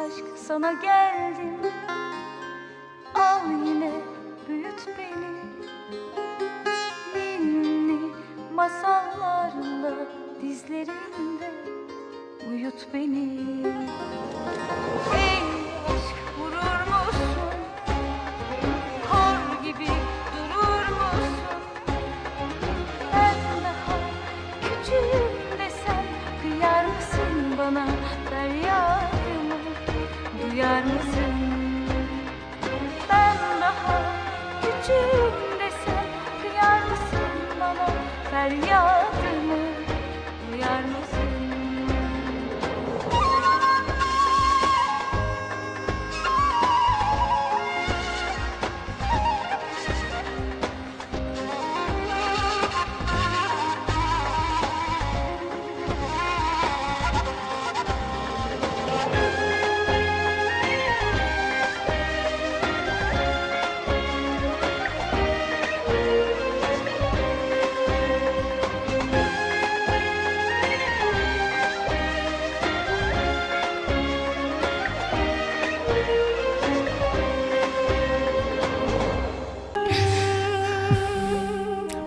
Aşk sana geldim, al yine büyüt beni. Ninni masallarla dizlerinde uyut beni. Ey aşk vurur musun? Kor gibi durur musun? Ben daha küçüğüm desem kıyar mısın bana feryadımı? Duyar mısın? Ben daha küçüğüm desem kıyar mısın bana feryadımı? Duyar mısın?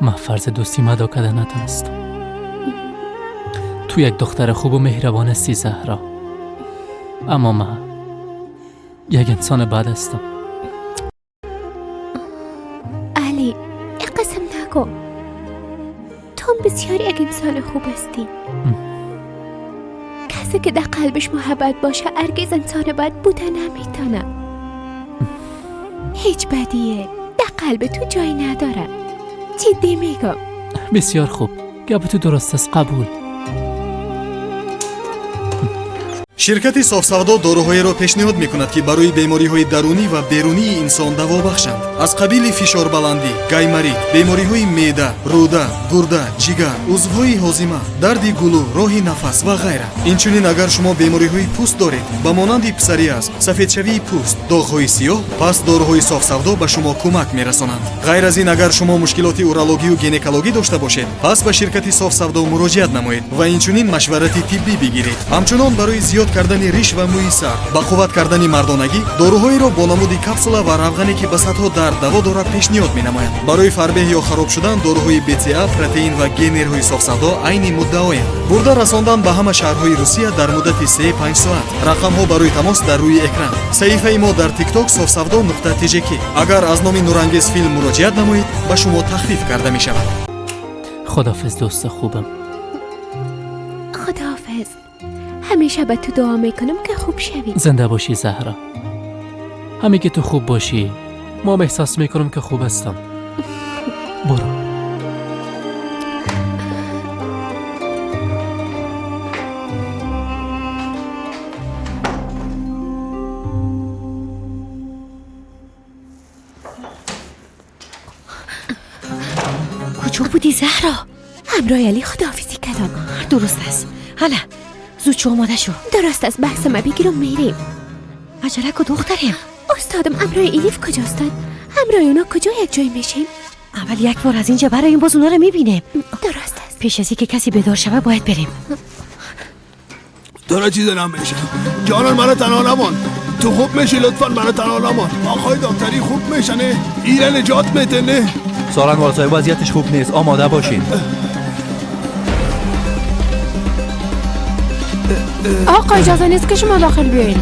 من فرض دوستی ادا کرده نتونستم. تو یک دختر خوب و مهربان هستی زهرا، اما من یک انسان بد هستم. علی قسم نگو، تو هم بسیار یک انسان خوب هستی. کسی که در قلبش محبت باشه هرگز انسان بد بوده نمیتونه. هیچ بدیه در قلب تو جایی نداره. جدی میگم. بسیار خوب، گپ تو درست است، قبول. شرکت صاف‌سودا доруҳоеро пешниҳод мекунад, ки барои бемориҳои дарунӣ ва берунии инсон даво бахшанд, аз қабили фишорбаландӣ, гайморит, бемориҳои меъда, рӯда, гурда, ҷигар, узвҳои ҳозима, дарди гулӯ, роҳи нафас ва ғайра. Инчунин агар шумо бемориҳои пӯст доред, ба монанди псориаз, сафедшавии пӯст, доғҳои сиёҳ, пас доруҳои софсавдо ба шумо кӯмак мерасонанд. Ғайр аз ин, агар шумо мушкилоти урологию гинекологӣ дошта бошед, пас ба ширкати софсавдо муроҷиат намоед ва инчунин машварати тиббӣ бигиред. Ҳамчунон барои зиёд кардани риш ва мӯи сар, ба қувват кардани мардонагӣ, доруҳоеро бо намуди капсула ва равғане, ки ба садҳо дард даво дорад, пешниҳод менамояд. Барои фарбеҳ ё хароб шудан доруҳои БЦА, протеин ва генерҳои софсавдо айни муддаоянд. Бурда расондан ба ҳама шаҳрҳои Русия дар муддати 3-5 соат. Рақамҳо барои тамос дар рӯи экран. Саҳифаи мо дар TikTok софсавдо нуқта тжк. Агар аз номи Нурангез филм муроҷиат намоед, ба шумо тахфиф карда мешавад. خدافظ دوست خوبم. خداحافظ. همیشه به تو دعا میکنم که خوب شوی. زنده باشی زهرا. همین که تو خوب باشی ما احساس میکنم که خوب هستم. برو. کجا بودی زهرا؟ همراه علی خداحافظی کردم. درست است. حالا زود شو، آماده شو. درست است، بحث ما بگیرم میریم. عجله کو دختریم. استادم همراه الیف کجاستن؟ همراه اونا کجا یک جای میشیم؟ اول یک بار از اینجا برای این باز اونا رو میبینیم. درست است. پیش از اینکه کسی بیدار شوه باید بریم. داره چیز نمیشه. جانان منو تنها نمان. تو خوب میشی، لطفا منو تنها نمان. آقای دکتری خوب میشنه، ایره نجات میده. نه سارنگ والسای وضعیتش خوب نیست، آماده باشین. آقا اجازه نیست که شما داخل بیاین.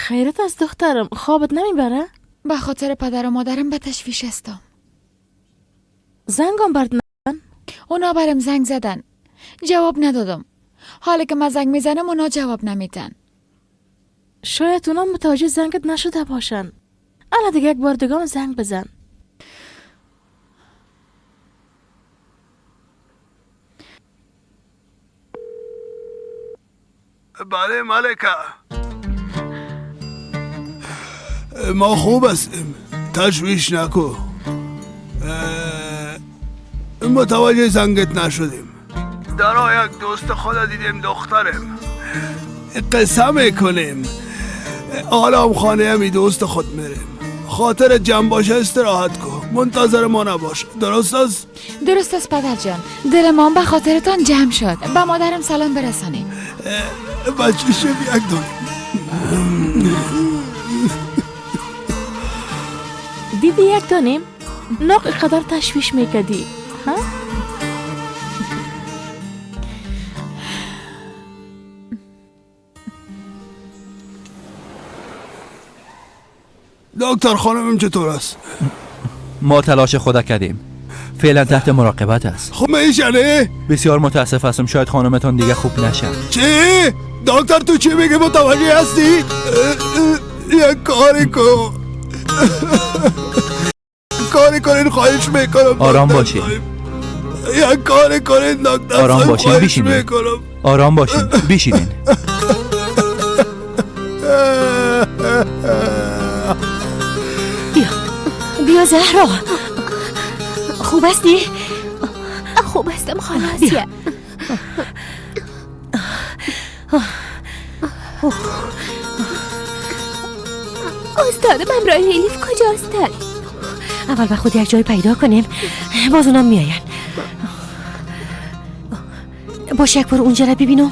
خیرت از دخترم، خوابت نمیبره؟ به خاطر پدر و مادرم به تشویش هستم. زنگم برد نزدن؟ اونا برم زنگ زدن، جواب ندادم. حالا که من زنگ میزنم اونا جواب نمیدن. شاید اونا متوجه زنگت نشده باشن. الان دیگه یک بار دیگه هم زنگ بزن. بله ملکه، ما خوب هستیم، تشویش نکن. متوجه زنگت نشدیم. در یک دوست خود دیدیم دخترم، قصه میکنیم. حالا هم خانه همی دوست خود میریم. خاطر جمع باشه، استراحت کن، منتظر ما نباش. درست است؟ درست است پدر جان، دل ما به خاطرتان جمع شد. به مادرم سلام برسانیم. بچه شب یک داریم. دیدی یک دانیم ناق قدر تشویش میکدی ها؟ دکتر خانمم چطور است؟ ما تلاش خدا کردیم، فعلا تحت مراقبت است. خب میشنه؟ بسیار متاسف هستم، شاید خانمتان دیگه خوب نشه. چی؟ دکتر تو چی میگی؟ متوجه هستی؟ یک کاری کن، کاری کنین، خواهش میکنم. آرام باشین. یک کاری کنین دکتر. آرام باشین، بشینین. آرام باشین، بشینین. بیا بیا زهرا، خوب هستی؟ خوب هستم خاله آسیه. استادم همراه الیف کجا هستن؟ اول با خود یک جای پیدا کنیم، باز اونام میاین. باش یک بار اونجا را ببینم.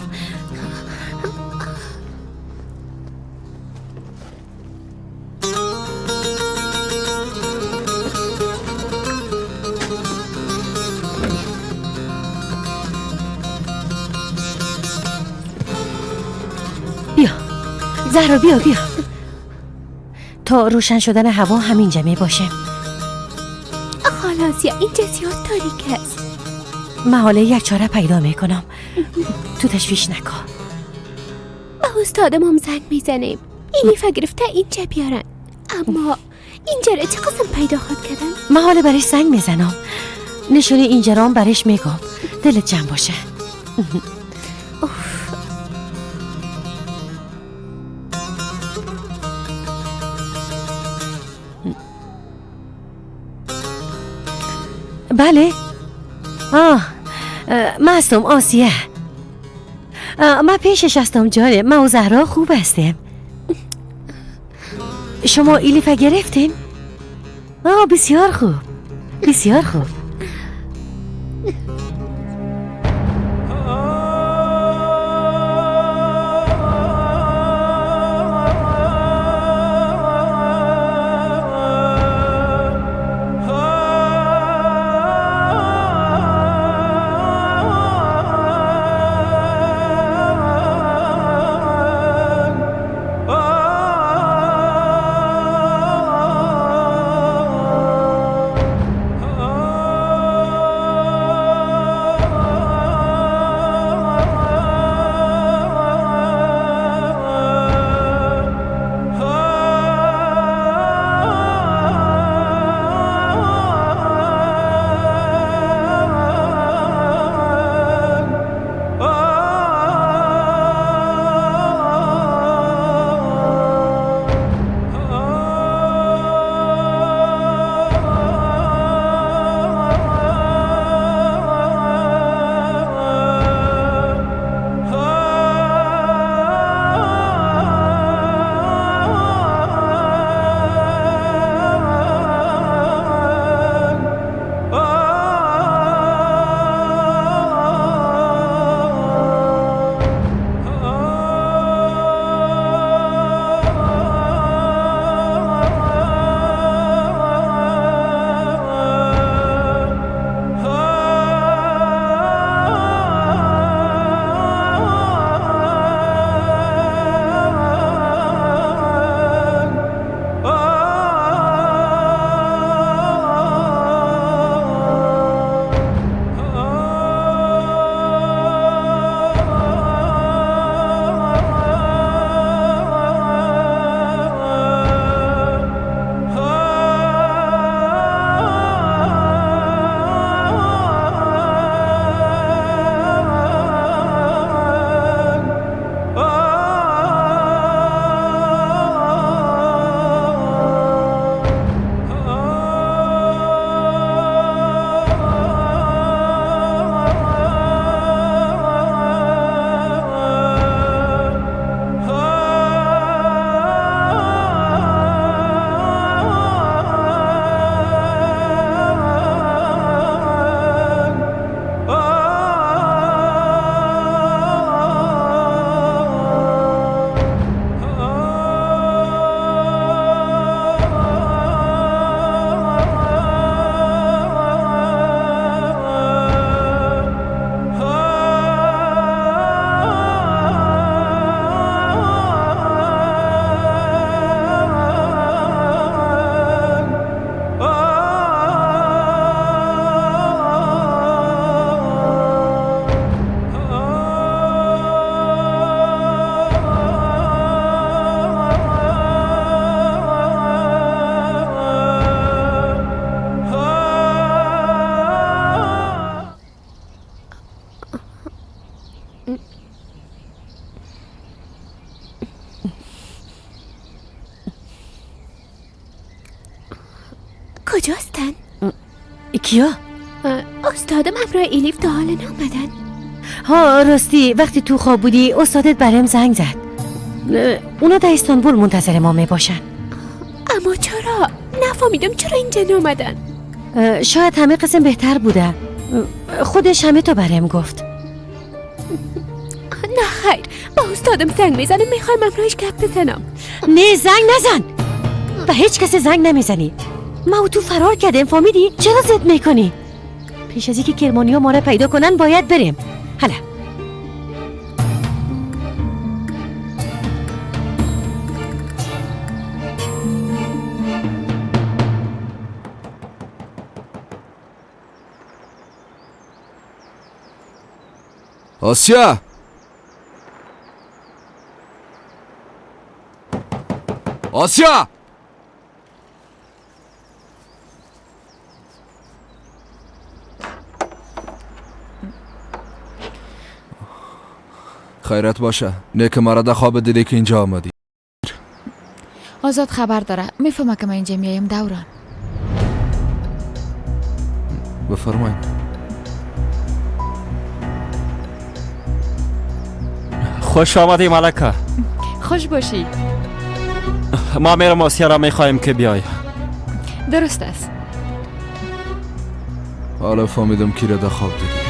بیا زهرا، بیا بیا. تا روشن شدن هوا همینجا می باشه. خاله آسیه اینجا زیاد تاریک است. محاله یک چاره پیدا میکنم، تو تشویش نکن. با استادم هم زنگ میزنیم، الیف گرفته اینجا بیارن. اما اینجا را چه قسم پیدا خود کردن؟ محاله برش زنگ میزنم، نشونه اینجا را هم برش میگم. دلت جمع باشه. بله من هستم آسیه. من پیشش هستم جانه. من و زهرا خوب هستیم. شما الیف گرفتین؟ بسیار خوب، بسیار خوب. کجاستن؟ کیا؟ استادم امرای الیف تا حال نامدن. ها راستی وقتی تو خواب بودی استادت برایم زنگ زد. اونا در استانبول منتظر ما می باشن. اما چرا؟ نفهمیدم چرا اینجا نامدن. شاید همه قسم بهتر بوده. خودش همه تو برایم گفت. نه خیر، با استادم زنگ میزنم، میخوایم امرایش گپ بزنم. نه زنگ نزن، به هیچ کسی زنگ نمیزنی. ما و تو فرار کردیم، فهمیدی؟ چرا ضد میکنی؟ پیش از اینکه کرمانی‌ها ما را پیدا کنن باید بریم. حالا آسیا، آسیا، خیرت باشه. نیک مرا در خواب دیدی که اینجا آمدی. آزاد خبر داره، میفهمه که من اینجا میایم. دوران بفرمایید. خوش آمدی ملکه. خوش باشی. ما میرم آسیا را میخواهیم که بیای. درست است. حالا فهمیدم کی را در خواب دیدی.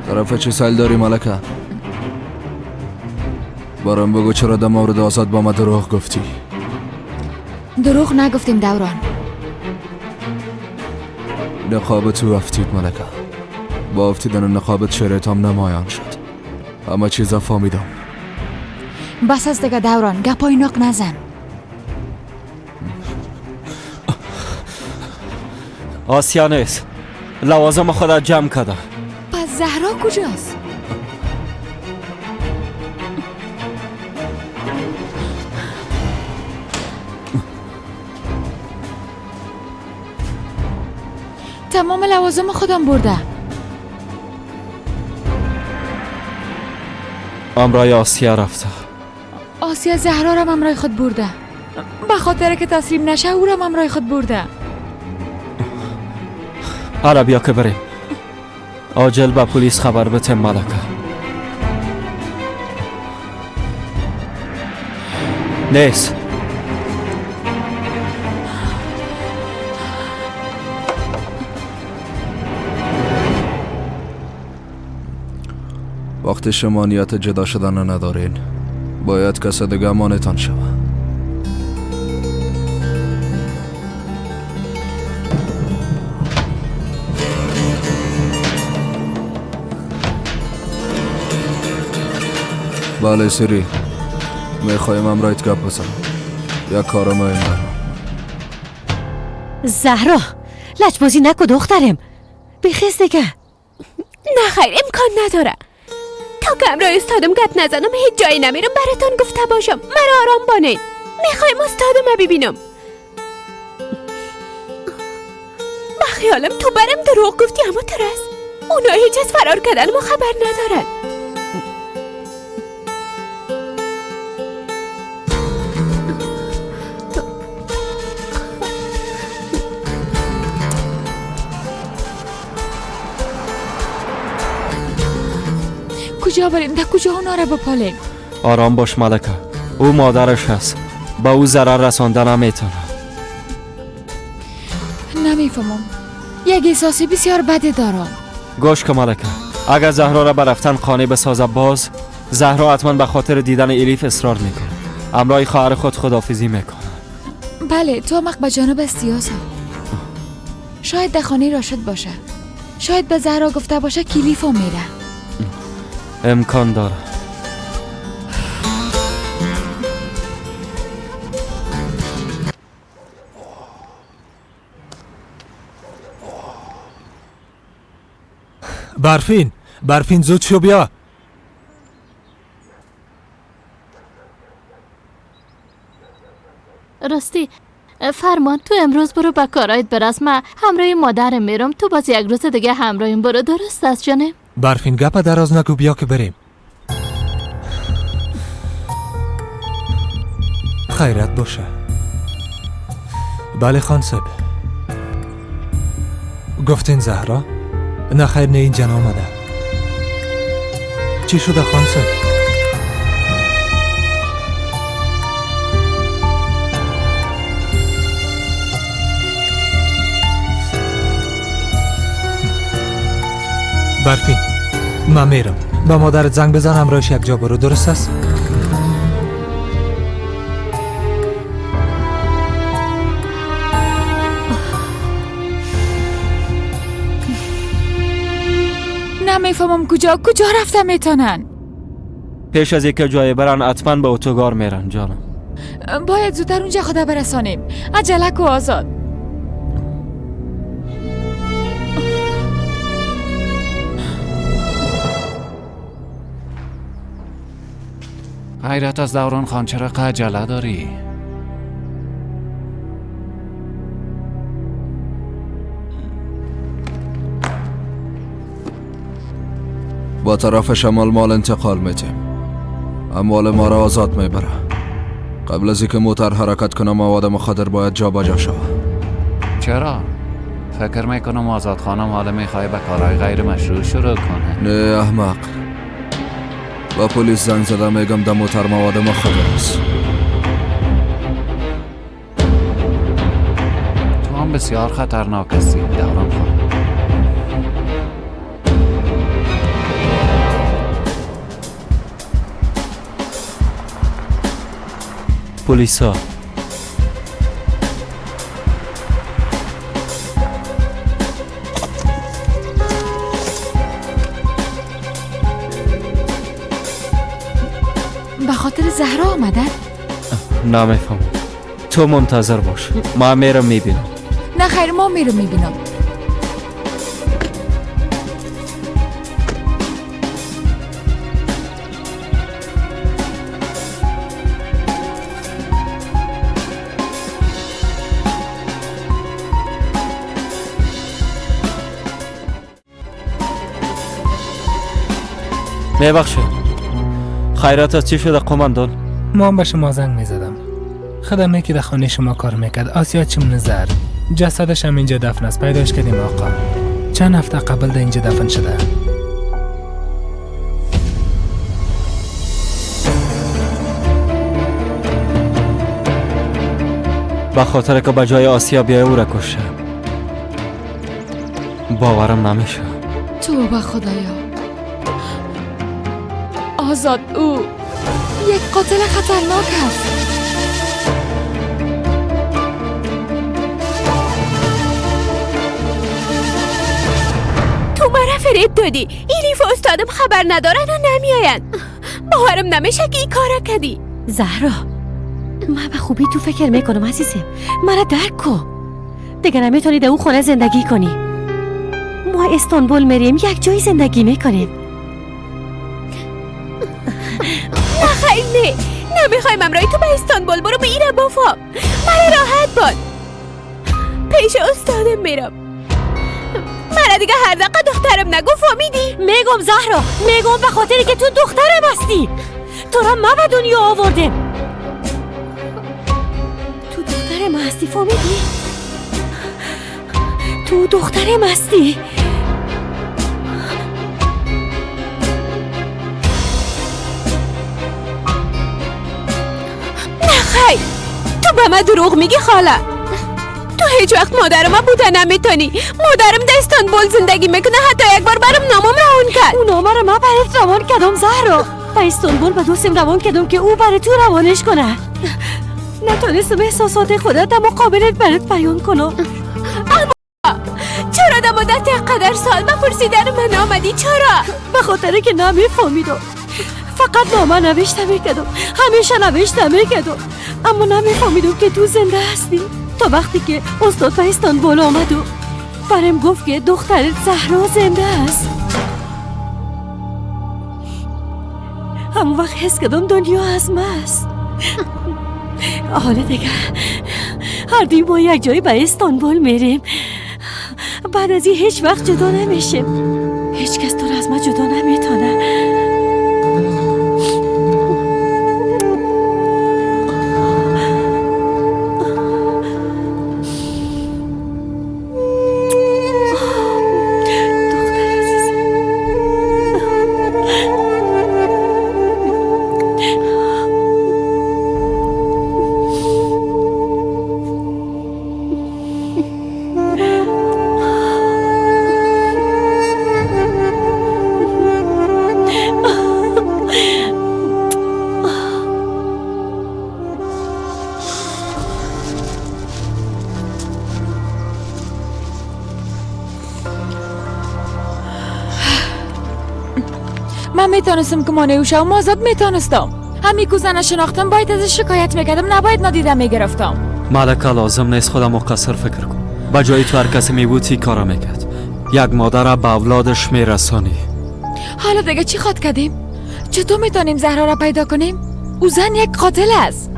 طرف چه سایل داری ملکه؟ برام بگو چرا در مورد آزاد با ما دروغ گفتی؟ دروغ نگفتیم دوران. نقاب تو افتید ملکه. با افتیدن نقابت شریعتم نمایان شد. همه چیزا فهمیدم. بس از دیگه دوران، گپای نق نزن. آسیا نیست، لوازم خود جمع کرده. پس زهرا کجاست؟ تمام لوازم خودم برده. امرای آسیا رفته. آسیا زهرا را امرای خود برده. به خاطر که تسلیم نشه او را امرای خود برده. حالا بیا که بریم. عاجل به پلیس خبر بده ملکه. نیست. وقتی شما نیت جدا شدن ندارین باید کس دیگه مانعتان شود. بله سری، میخوایم امرایت گپ بزنم. یک کار مهم دارم. زهرا لجبازی نکو دخترم، بخیز دیگه. نه خیر، امکان نداره. تا که امرای استادم گپ نزنم هیچ جایی نمیرم. براتان گفته باشم مرا آرام بانید. میخوایم استادم ببینم. با خیالم تو برم دروغ گفتی، اما ترس اونا هیچ از فرار کردن ما خبر ندارن. کجا بریم؟ در کجا اونا را بپالیم؟ آرام باش ملکه، او مادرش هست، با او ضرر رسانده نمیتونه. نمیفهمم، یک احساسی بسیار بدی دارم. گوش کن ملکه، اگر زهرا را به رفتن قانع بسازه باز، زهرا حتما به خاطر دیدن الیف اصرار میکنه. امرای خواهر خود خداحافظی میکنه. بله، تو مق به جانب استیازم. شاید در خانه راشد باشه، شاید به زهرا گفته باشه که الیفو میره. امکان داره. برفین، برفین زود شو بیا. راستی فرمان، تو امروز برو به کارایت برس، من همراه مادرم میرم، تو باز یک روز دیگه همراهیم برو، درست است جانم؟ برفین گپ دراز نگو، بیا که بریم. خیرت باشه. بله خان صاحب. گفتین زهرا؟ نه خیر، نه اینجا آمده. چی شده خان صاحب؟ برفین من میرم، با مادرت زنگ بزن همراهش یک جا برو، درست است؟ نمیفهمم کجا رفته میتونن. پیش از اینکه جای برن حتما به اتوگار میرن جانم. باید زودتر اونجا خدا برسانیم. عجله کو آزاد. حیرت از دوران خان، چرا عجله داری؟ با طرف شمال مال انتقال میتیم. اموال ما را آزاد میبره. قبل از اینکه موتر حرکت کنه مواد مخدر باید جابجا شود. چرا؟ فکر میکنم آزاد خانم حالا میخوای به کارهای غیر مشروع شروع کنه. نه احمق، با پلیس زنگ زده میگم در موتر مواد مخدر است. تو هم بسیار خطرناک هستی دوران خان. پلیس ها به خاطر زهرا آمدن؟ نمیفهمم. تو منتظر باش، ما میرم میبینم. نه خیر، ما میرم میبینم. میبخشید، خیرات از چی شده قماندان؟ ما هم به شما زنگ میزدم. خدمه که در خانه شما کار میکرد، آسیا چمنزر، جسدش هم اینجا دفن است. پیداش کردیم آقا، چند هفته قبل در اینجا دفن شده. به خاطر که به جای آسیا بیای او را کشته. باورم نمیشه. توبه خدایا. آزاد، او یک قاتل خطرناک است. تو مرا فریب دادی. ایلیف و استادم خبر ندارن و نمیآیند. باورم نمیشه که این کارا کردی. زهرا، من به خوبی تو فکر میکنم عزیزم، مرا درک کن. دیگه نمیتونی در او خانه زندگی کنی. ما استانبول میریم، یک جایی زندگی میکنیم. نه خیر، نه، نمیخوایم امرای تو به استانبول برو، به ایره بفهم. مرا راحت باد، پیش استادم میرم. مرا دیگه هر دقیقه دخترم نگو، فهمیدی؟ میگم زهرا، میگم به خاطر که تو دخترم هستی. تو را ما به دنیا آوردم. تو دخترم هستی، فهمیدی؟ تو دخترم هستی. خیر، تو به من دروغ میگی خاله. تو هیچ وقت مادر من بوده نمیتونی. مادرم در استانبول زندگی میکنه، حتی یک بار برام نامم روان کرد. اون نامه رو من برات روان کردم زهرا. به استانبول به دوستم روان کردم که او برای تو روانش کنه. نتونستم احساسات خودت در مقابلت برات بیان کنم. اما چرا در مدت قدر سال به پرسیدن من آمدی؟ چرا؟ به خاطر که نمیفهمیدم. فقط نامه نوشته میکردم، همیشه نوشته میکردم، اما نمیفهمیدم که تو زنده هستی. تا وقتی که استاد به استانبول آمد و برم گفت که دخترت زهرا زنده است. همون وقت حس کردم دنیا از ما است. حالا دیگه هر دوی ما یک جایی به استانبول میریم. بعد از این هیچ وقت جدا نمیشیم. هیچ کس تو رو از ما جدا نمیتونه. من میتونستم که مانع او شوم، آزاد میتونستم. همین که زن شناختم باید ازش شکایت میکردم، نباید نادیده میگرفتم. ملکه لازم نیست خودم مقصر فکر کن. با جای تو هر کسی میبود ای کارا میکرد. یک مادر به اولادش میرسانی. حالا دیگه چی خواد کردیم؟ چطور میتونیم زهرا را پیدا کنیم؟ او زن یک قاتل است.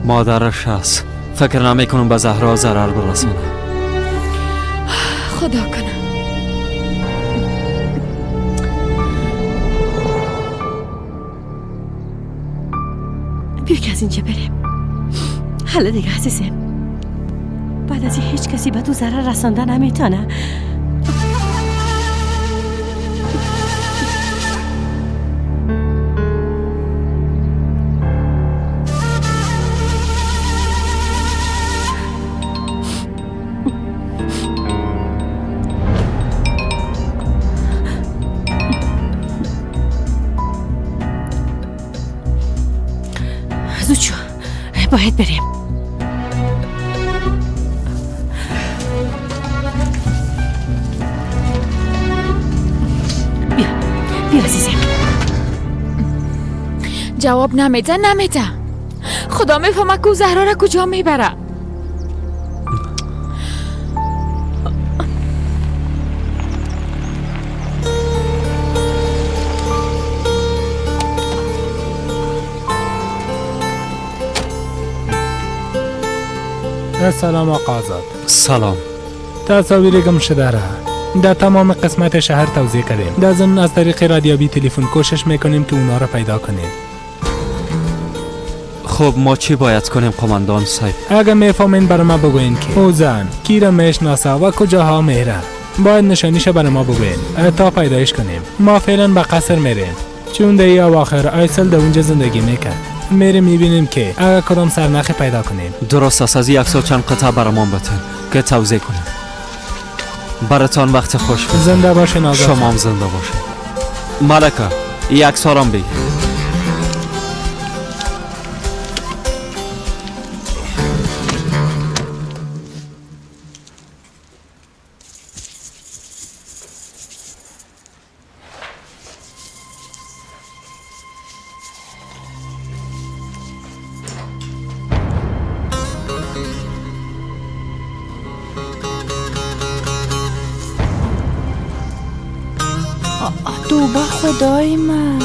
مادرش هست. فکر نمیکنم به زهرا ضرر برسانه. خدا کنه. بیا که از اینجا بریم. حالا دیگه عزیزم، بعد از این هیچ کسی به تو ضرر رسانده نمیتونه. زود شو، باید بریم. بیا بیا عزیزم. جواب نمیده نمیده. خدا میفهمه که زهرا را کجا میبره. سلام آقا آزاد. سلام. تصاویر گم شده را در تمام قسمت شهر توزیع کردیم. در ضمن از طریق رادیابی تلفن کوشش میکنیم که اونا را پیدا کنیم. خب ما چی باید کنیم قماندان صاحب؟ اگه میفهمین برای ما بگوین که او زن کی را میشناسه و کجاها میره. باید نشانیش برای ما بگوین تا پیدایش کنیم. ما فعلا به قصر میریم، چون در این اواخر ایسل در اونجا زندگی میکرد. میریم میبینیم که اگر کدام سرنخی پیدا کنیم. درست است. از یک سو چند قطعه برمان بتن که توزیع کنیم. براتان وقت خوش. زنده باشین آزاد. شما هم زنده باشین. ملکه یک سارم بگیر. توبه خدای من.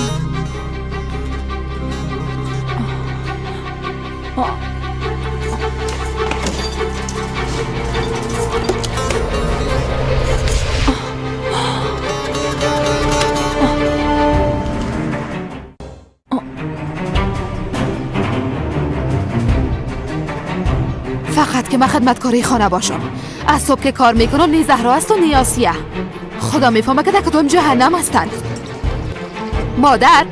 فقط که من خدمتکاری خانه باشم. از صبح که کار میکنم نی زهرا است و نی آسیه. خدا میفهمه که در کدام جهنم هستند. مادر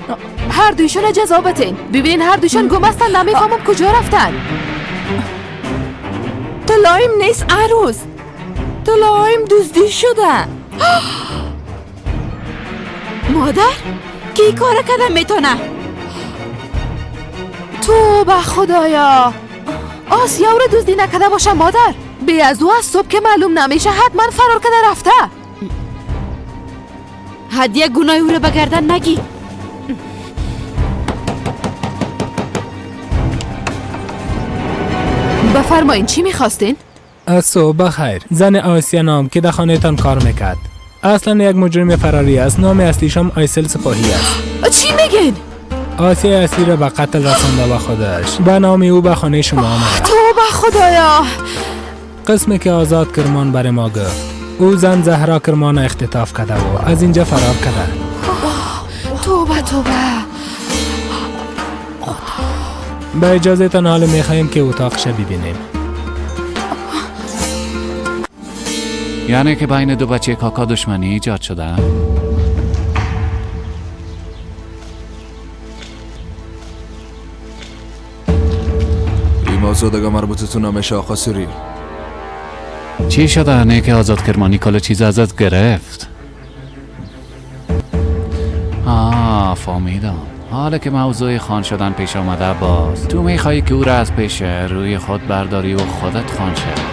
هر دویشون جزا بتین. ببینین هر دویشون گم هستن، نمیفهمم کجا رفتن. طلایم نیست عروس، طلایم دزدی شده. مادر کی کار کرده میتونه؟ تو به خدایا، آسیا رو دزدی نکرده باشه مادر. بی از او از صبح که معلوم نمیشه حتما فرار کرده رفته. هدیه گناه او رو به گردن نگی. بفرمایین چی میخواستین؟ صبح بخیر. زن آسیا نام که در خانهتان کار میکرد اصلا یک مجرم فراری است. نام اصلیش هم آیسل سپاهی است. چی میگین؟ آسیه اصلی را به قتل رسانده و خودش به نام او به خانه شما آمد. توبه خدایا. قسمی که آزاد کرمان برای ما گفت او زن زهرا کرمان اختطاف کرده و از اینجا فرار کرده. توبه توبه. به اجازه تان حال میخواهیم که اتاقش ببینیم. یعنی که بین دو بچه کاکا دشمنی ایجاد شده؟ این موضوع دیگه مربوطتون نمیشه آقا سیریل. چی شده؟ نه که آزاد کرمانی کل چیز ازت گرفت. آه فهمیدم. حالا که موضوع خان شدن پیش آمده باز تو میخوایی که او را از پیش روی خود برداری و خودت خان شد.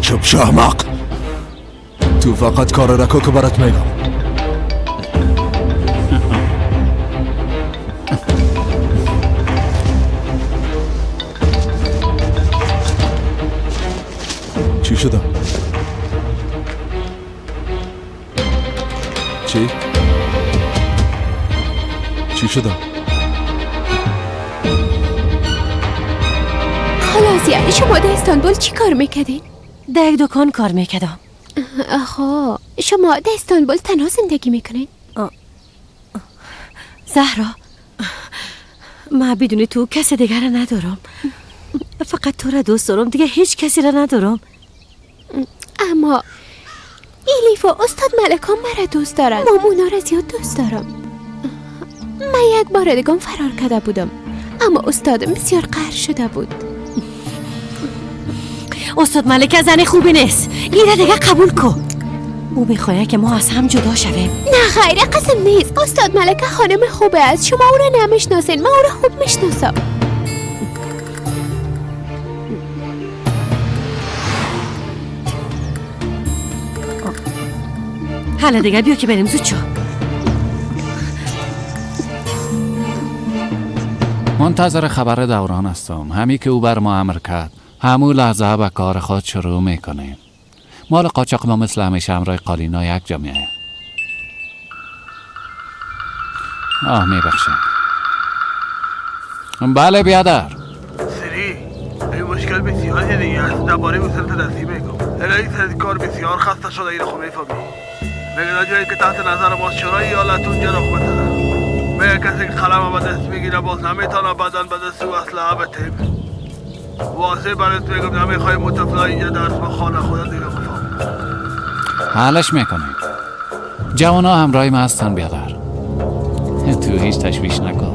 چپ شهمق، تو فقط کار رکو که برات میگم. چی شده؟ چی؟ چی شده؟ خلاص یعنی شما در استانبول چی کار میکردین؟ در یک دکان کار میکردم. آخه شما در استانبول تنها زندگی میکنین؟ زهرا من بدون تو کس دیگر را ندارم. فقط تو را دوست دارم، دیگه هیچ کسی را ندارم. اما ایلیف و استاد ملکان مرا دوست دارن. ما اونا را زیاد دوست دارم. من یک بار دیگه فرار کرده بودم، اما استادم بسیار قهر شده بود. استاد ملکه زن خوبی نیست، این را دیگه قبول کن. او میخواد که ما از هم جدا شویم. نه خیر قسم نیست. استاد ملکه خانم خوبه است. شما او را نمیشناسین، من او را خوب میشناسم. حالا دیگه بیا که بریم زود شو. منتظر خبر دوران هستم. همی که او بر ما امر کرد همون لحظه به کار خود شروع میکنیم. مال قاچاق ما مثل همیشه همراه قالینا یک جا میآید. آه میبخشیم. بله بیادر. سری این مشکل بسیار دیگه است. درباره وصلت دستی میگم. رئیس از کار بسیار خسته شده. این خو میفهمی. میگه جایی که تحت نظر ما شورای ایالت اونجا رخ بده. میگه کسی که قلم به دست میگیره باز نمیتونه بدن به دست او اسلحه بته. واضح برات میگم نمیخوای متفلا اینجا درس بخوانه. خدا دیگه بفهم. حلش میکنیم. جوانا همراه ما هستن بیادر. تو هیچ تشویش نکن.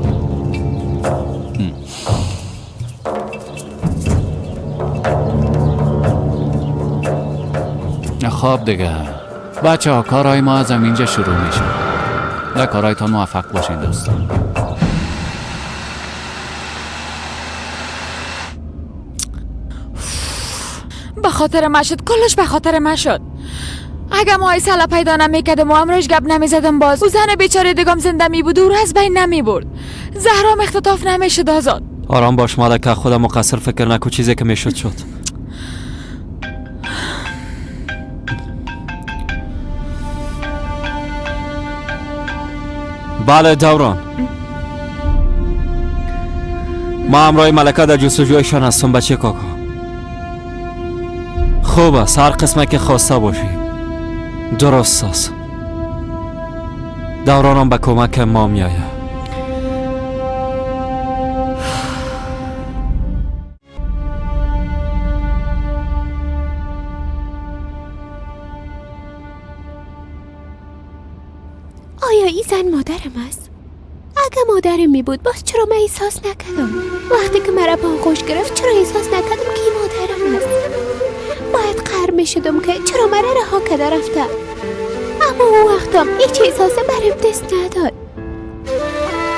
خب دیگه بچه ها کارهای ما از اینجا شروع میشه. در کارهایتان موفق باشین دوستان. به خاطر ما شد، کلش به خاطر ما شد. اگه ما ایسالا پیدا نمیکردم و امروز گپ نمیزدم باز او زن بیچاره دیگم زنده می بود و از بین نمیبرد. زهرام اختطاف نمیشد. آزاد آرام باش ملکه، خودم مقصر فکر نکن. چیزی که میشد شد. بله دوران، ما همراه ملکه در جستجویشان هستم. بچه کاکا خوب است، هر قسمه که خواسته باشی درست است. دورانم به کمک ما میآید. آیا این زن مادرم است؟ اگه مادرم می بود باز چرا من احساس نکردم؟ وقتی که مرا با آغوش گرفت چرا احساس نکردم که این مادرم است؟ باید قهر می شدم که چرا مرا رها کرده رفته. اما اون وقتم هیچ احساس برم دست نداد.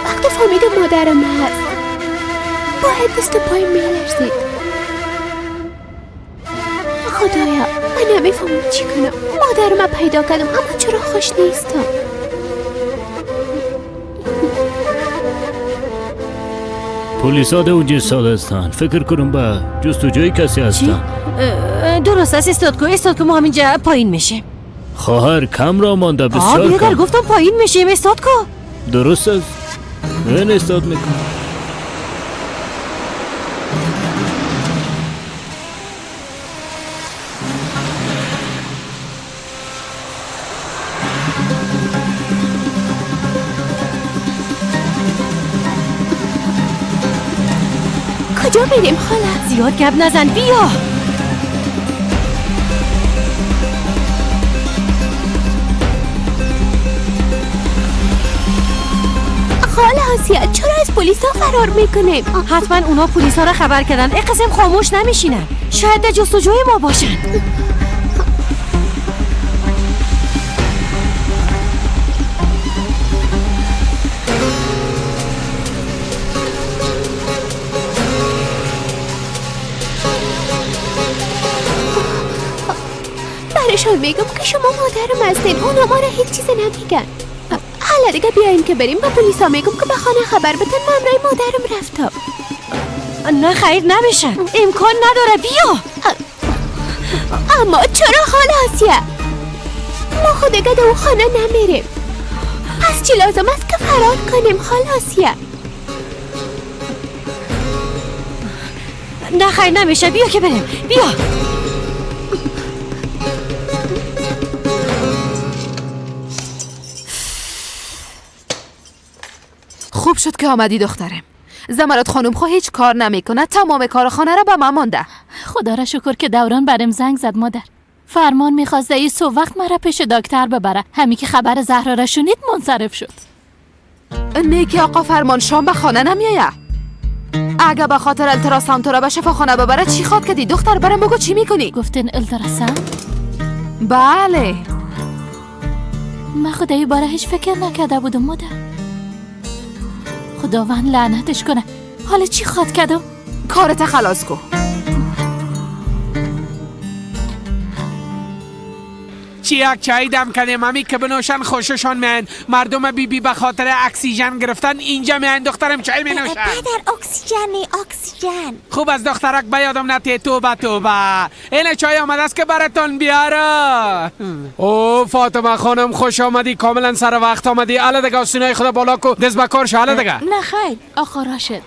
وقتی فهمیدم مادرم هست باید دست پای می لرزید. خدایا من نمیفهمم چی کنم. مادرم پیدا کردم اما چرا خوش نیستم؟ پلیس ها اونجا ایستاده هستند. فکر کنم به جستجوی کسی هستند. درست است استاد کو، ما همینجا پایین میشیم. خواهر کم را مانده، بسیار کم. برادر گفتم پایین میشیم، استاد کو. درست است، من استاد میکنم. کجا بریم خاله؟ زیاد گپ نزن، بیا. خاله آسیا چرا از پلیس ها فرار میکنیم؟ حتما اونا پلیس ها را خبر کردن. ای قسم خاموش نمیشینن، شاید در جستجوی ما باشن. برشان میگم که شما مادرم هستین، اونا ما را هیچ چیز نمیگن. حالا دیگه بیاین که بریم با پلیسا میگم که به خانه خبر بدن من همراه مادرم رفتم. نه خیر نمیشه، امکان نداره، بیا. اما چرا خاله آسیا؟ ما خود دیگه در اون خانه نمیریم، پس چی لازم است که فرار کنیم خاله آسیا؟ نه خیر نمیشه، بیا که بریم، بیا. خوب شد که آمدی دخترم. زمرد خانم خو هیچ کار نمیکنه، تمام کار خانه را به من مانده. خدا را شکر که دوران برم زنگ زد مادر. فرمان میخواست ای صبح وقت مرا پیش دکتر ببره. همی که خبر زهرا را شنید منصرف شد. نه که آقا فرمان شام به خانه نمیایه. اگه به خاطر التراسم تو را به شفاخانه ببره چی خواد کردی دختر؟ برم بگو چی میکنی؟ گفتن التراسم؟ بله. من خدایی باره هیچ فکر نکرده بودم مادر. خداوند لعنتش کنه. حالا چی خواد کردم؟ کارت خلاص کن. چی یک چای دم کردیم همی که بنوشن خوششان میان. مردم بی بی به خاطر اکسیژن گرفتن اینجا میان. دخترم چای می نوشن. پدر اکسیژن نه اکسیژن. خوب از دخترک به یادم نتی. توبه توبه، این چای آمده است که براتون بیاره. او فاطمه خانم خوش آمدی، کاملا سر وقت آمدی. الا دیگه آستینای خدا بالا کو، دست به کار شو. الا دیگه. نه خیر آقا راشد،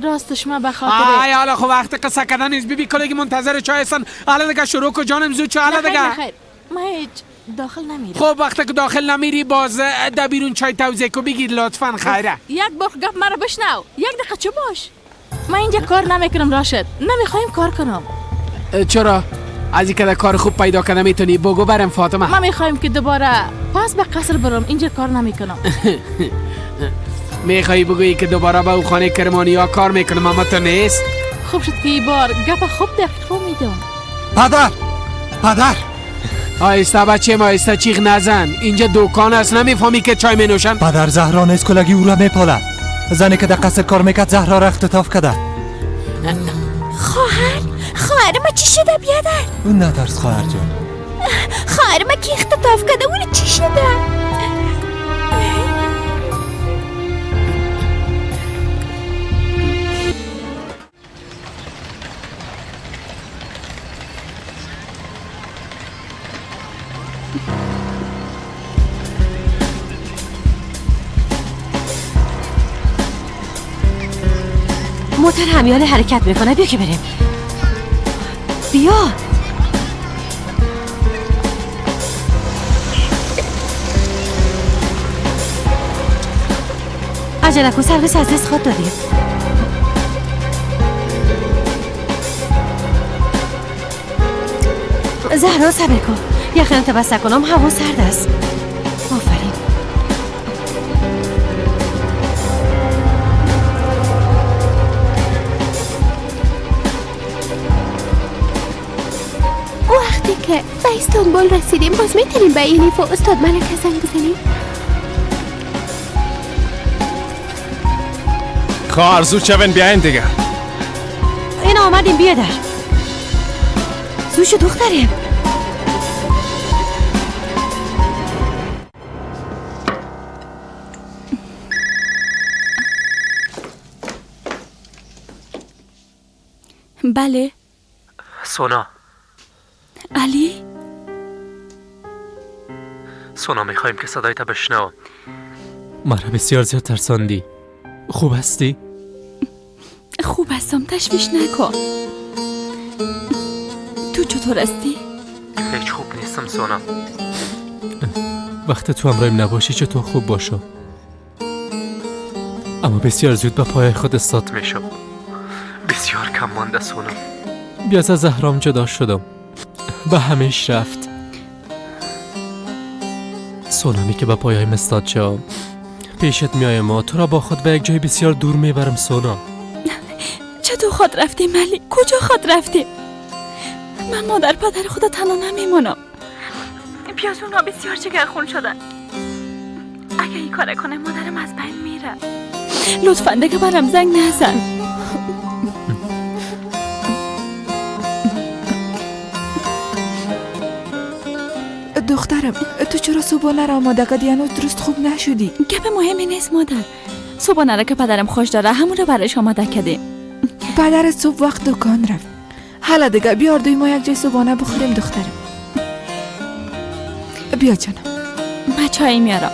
راستش ما به خاطر آی حالا خب وقت قصه کردن نیست. بی بی کلگی منتظر چای هستن. الا دیگه شروع کو جانم، زود چو. الا دیگه. نه خیر من هیچ داخل نمیرم. خب وقتی که داخل نمیری باز در بیرون چای توزیع کو بگیر لطفا. خیره یک بار گپ مرا بشنو، یک دقیقه چه باش. من اینجا کار نمیکنم راشد، نمیخوایم کار کنم. چرا؟ از اینکه کار خوب پیدا کنم میتونی بگو برم فاطمه. من میخوایم که دوباره پس به قصر برم، اینجا کار نمیکنم. میخوای بگویی که دوباره به او خانه کرمانیا کار میکنم اما تو نیست؟ خوب شد که این بار گپ خوب دقیق میدم. پدر پدر آیسته بچه ما، آیسته چیغ نزن، اینجا دکان است، نمیفهمی که چای می نوشن؟ پدر زهرا نیست، کلگی او را میپالد. زنی که در قصر کار میکرد زهرا را اختطاف کرده. خواهر خواهر ما چی شده بیادر؟ اون نترس خواهر جان. خواهر ما کی اختطاف کرده؟ اون چی شده؟ موتور همیال حرکت میکنه، بیا که بریم. بیا. عجله کن، سرویس از دست خود دادیم. زهرا صبر کن، یخنم تبسته کنم، هوا سرد است. آفرین. وقتی که به استانبول رسیدیم باز میتونیم به الیف و استاد ملکه زنگ بزنیم؟ خواهر زود شوین بیاین دیگه. این آمدیم، بیا در. زود شو دخترم. بله. سونا. علی؟ سونا میخوایم که صدایت بشنوم. مرا بسیار زیاد ترساندی. خوب هستی؟ خوب هستم، تشویش نکن. تو چطور هستی؟ هیچ خوب نیستم سونا. وقتی تو همراهیم نباشی چطور خوب باشم؟ اما بسیار زود به پای خود استاد میشم. بسیار کم مانده سونا. بیاز از زهرام جدا شدم. به همیش رفت. سونامی که به پایهایم استاد شم پیشت میایم و تو را با خود به یک جای بسیار دور میبرم سونا. چطور خود رفتی ملی؟ کجا خود رفتی؟ من مادر پدر خود تنها نمیمانم. پیاز اونا بسیار جگرخون شدن. اگه این کار کنه مادرم از بین میره. لطفا دیگه برم زنگ نزن. دخترم تو چرا صبحانه را آماده کردی؟ هنوز درست خوب نشدی. گپ مهمی نیست مادر. صبحانه را که پدرم خوش داره همون را برایش آماده کردیم. پدر صبح وقت دکان رفت. حالا دیگه بیار دوی ما یک جای صبحانه بخوریم دخترم. بیا جانم. من چای میارم.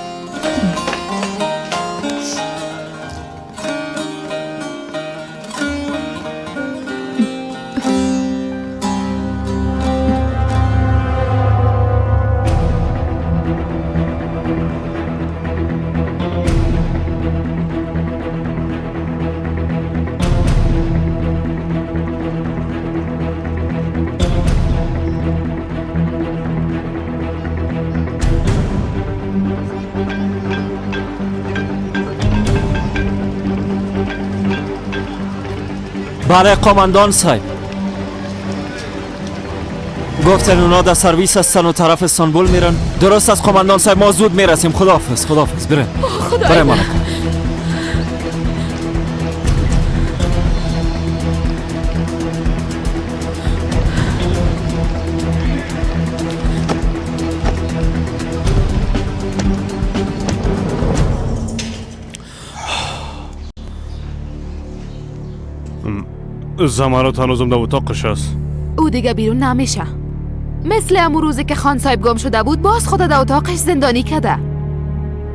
بله قماندان صاحب، گفتن اونا در سرویس هستن و طرف استانبول میرن. درست از قماندان صاحب، ما زود میرسیم. خداحافظ. خداحافظ. بریم بریم مالک. زمرد هنوزم در اتاقش است. او دیگه بیرون نمیشه. مثل امو روزی که خان صاحب گم شده بود باز خود در اتاقش زندانی کرده.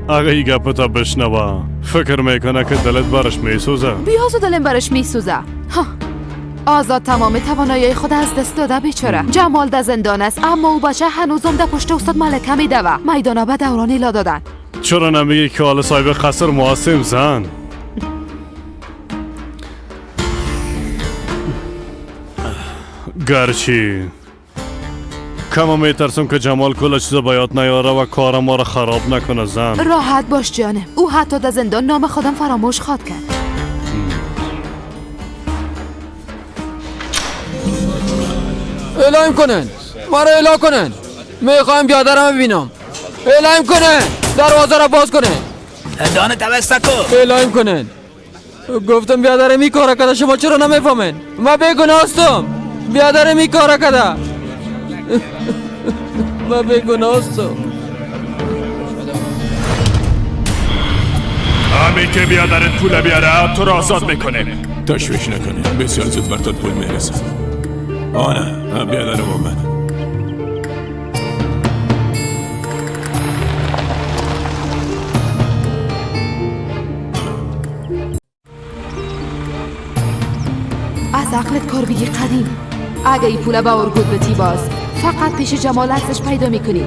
اگه این گپتا بشنوه فکر میکنه که دلت برش میسوزه. بیازو دلم برش میسوزه. آزاد تمام توانایی خود از دست داده بیچاره. جمال در زندان است اما او بچه هنوزم در پشت استاد ملکه میدوه. میدانه به دوران لا دادن. چرا نمیگی که حال صاحب قصر معاصم زن؟ گرچه کم میترسم که جمال کل چیز به یاد نیاره و کار ما را خراب نکنه زن. راحت باش جانم، او حتی در زندان نام خودم فراموش خواد کرد. اعلام کنن، ما را اعلام کنن، میخوایم بیادرم ببینم. اعلام کنن، دروازه را باز کنن. دانه توسط کو. اعلام کنن. گفتم بیادرم این کار کرده، شما چرا نمیفهمین؟ من بیگناه هستم. بیادرم این کار کرده. من بیگناه هستم. همین که بیادرت پول بیاره تو را آزاد میکنه. تشویش نکنی، بسیار زود برات پول میرسه. آنه بیادرم اومد. از عقلت کار بگیر قدیم. اگه ای پوله به ارگوت بتی باز فقط پیش جمال ارزش پیدا میکنی،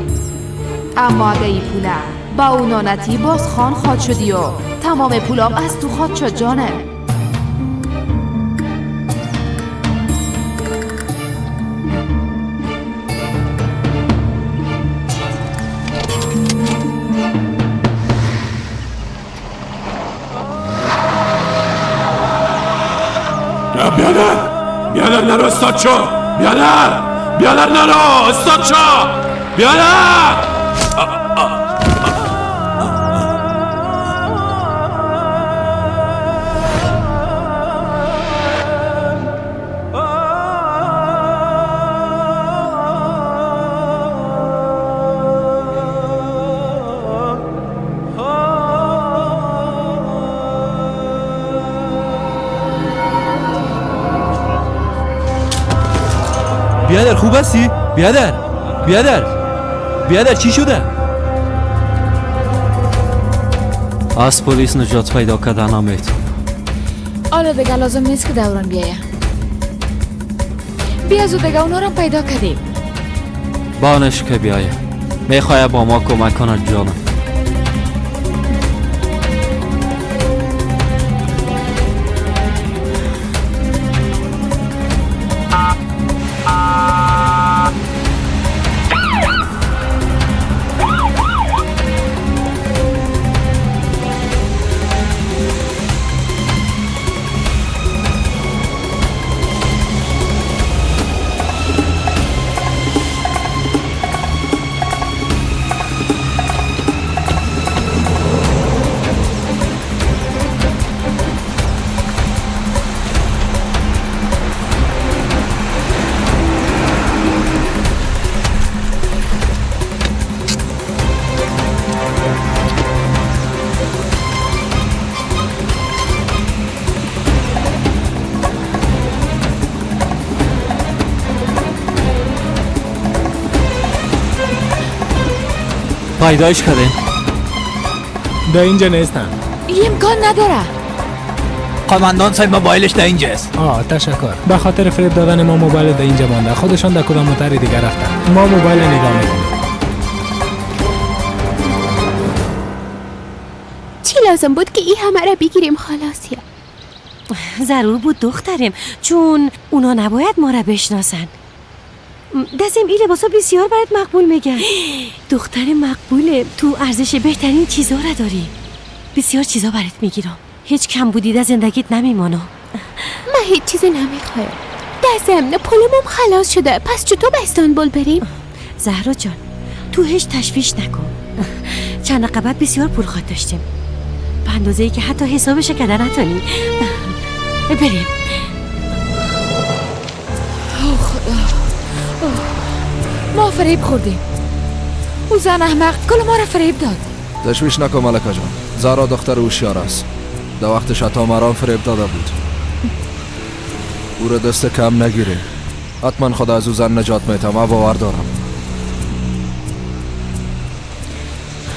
اما اگه ای پوله با اونا نتی باز خان خواد شدی و تمام پولام از تو خواد شد جانم. بیادر بیادر نرو استاد شو. بیادر بیادر نرو استاد شو. بیادر خوب هستی؟ بیادر بیادر بیادر چی شده؟ از پلیس نجات پیدا کردن نمیتونم. حالا دیگه لازم نیست که دوران بیایه. بیا زود دیگه اونا رو پیدا کردیم. بانش که بیایه، میخواه با ما کمک کند جانم. پیدایش کردیم. در اینجا نیستن. این امکان نداره. قماندان صاحب موبایلش در اینجاست. آه تشکر. به خاطر فریب دادن ما موبایل در اینجا مانده. خودشان در کدام موتر دیگر رفتن. ما موبایل نگاه میکنیم. چی لازم بود که این همه را بگیریم خلاصیه؟ ضرور بود دخترم، چون اونا نباید ما را بشناسن. دستم این لباسا بسیار برات مقبول میگن. دختر مقبوله، تو ارزش بهترین چیزا را داری. بسیار چیزا برات میگیرم، هیچ کم بودی در زندگیت نمیمانم. من هیچ چیزی نمیخوایم. دستم پولمم خلاص شده، پس چطور به استانبول بریم؟ زهرا جان تو هیچ تشویش نکن. چند دقیقه بعد بسیار پول خواد داشتیم، به اندازه‌ای که حتی حسابش کردن نتونیم. بریم. اوه خدا، ما فریب خوردیم. او زن احمق کل ما را فریب داد. تشویش نکن ملکه جان، زهرا دختر هوشیار است. در وقت شتا مرا فریب داده بود. او را دست کم نگیره. حتما خدا از او زن نجات میتم، من باور دارم.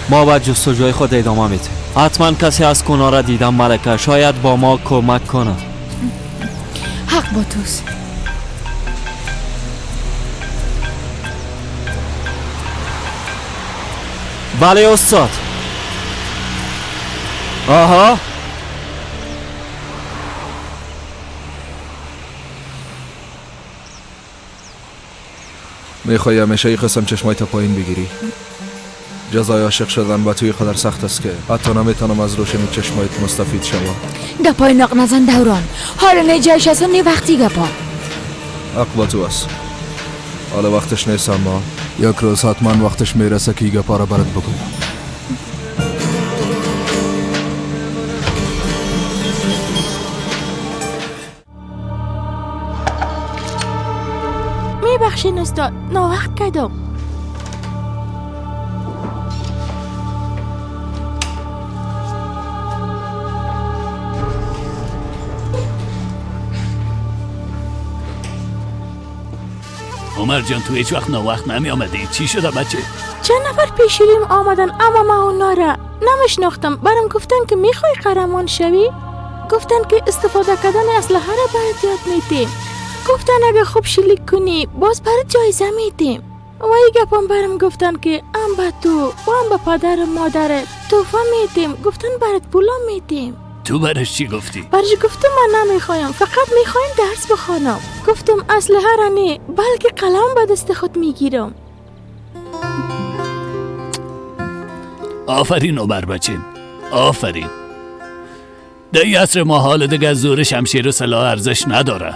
ما باید جستجوی خود ادامه میدیم. حتما کسی از کونا را دیدم ملکه، شاید با ما کمک کنه. حق با توست. بله استاد. آها میخوای همیشه ای قسم چشمای تا پایین بگیری؟ جزای عاشق شدن با توی قدر سخت است که حتی نمیتونم از روشنی چشمایت مستفید شوم. گپای نق نزن دوران، حال نه جایش است نه وقتی گپا. حق با تو است. حالا وقتش نیست، اما یک روز حتما وقتش میرسه که گپا را برات بگویم. میبخشین استاد، ناوقت کردم. عمر جان تو هیچ وقت ناوقت نمی آمدی. چی شده بچه؟ چند نفر پیشوریم آمدن، اما ما اونا را نمیشناختم. برام گفتن که میخوای قهرمان شوی؟ گفتن که استفاده کردن اسلحه را برات یاد میدیم. گفتن اگه خوب شلیک کنی باز برات جایزه میدیم. و ای گپم برام گفتن که هم به تو و هم به پدر و مادرت تحفه میدیم. گفتن برات پولا میدیم. تو برش چی گفتی؟ برش گفتم من نمیخوایم، فقط میخوایم درس بخوانم. گفتم اسلحه را نه، بلکه قلم به دست خود میگیرم. آفرین عمر بچیم، آفرین. در این عصر ما حال دیگه زور شمشیر و سلاح ارزش نداره.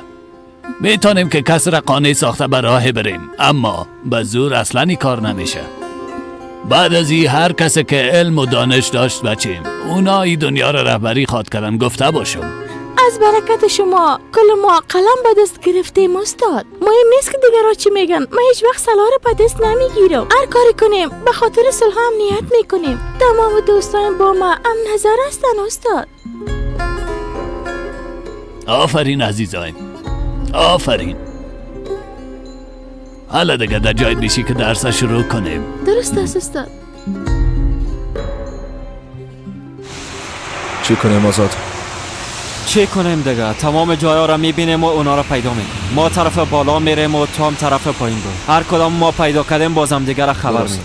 میتونیم که کس را قانع ساخته به راه بریم، اما به زور اصلا این کار نمیشه. بعد از این هر کسی که علم و دانش داشت بچیم، اونا این دنیا را رهبری خواد کردن. گفته باشم از برکت شما کل ما قلم به دست گرفتیم استاد. مهم نیست که دیگرها چی میگن، من هیچ وقت سلاح را به دست نمیگیرم. هر کاری کنیم به خاطر صلح امنیت میکنیم. تمام دوستان با ما هم نظر هستن استاد. آفرین عزیزایم، آفرین. حالا دیگه در جای میشی که درس شروع کنیم. درست است استاد. چی کنیم آزاد؟ چه کنیم دیگه؟ تمام جایا را میبینیم و اونا را پیدا میکنیم. ما طرف بالا میریم و تو هم طرف پایین برو. هر کدام ما پیدا کردیم بازم دیگه را خبر میدیم.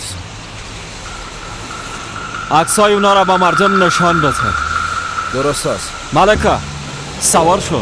عکسای اونا را با مردم نشان بده. درست است. ملکه سوار شو.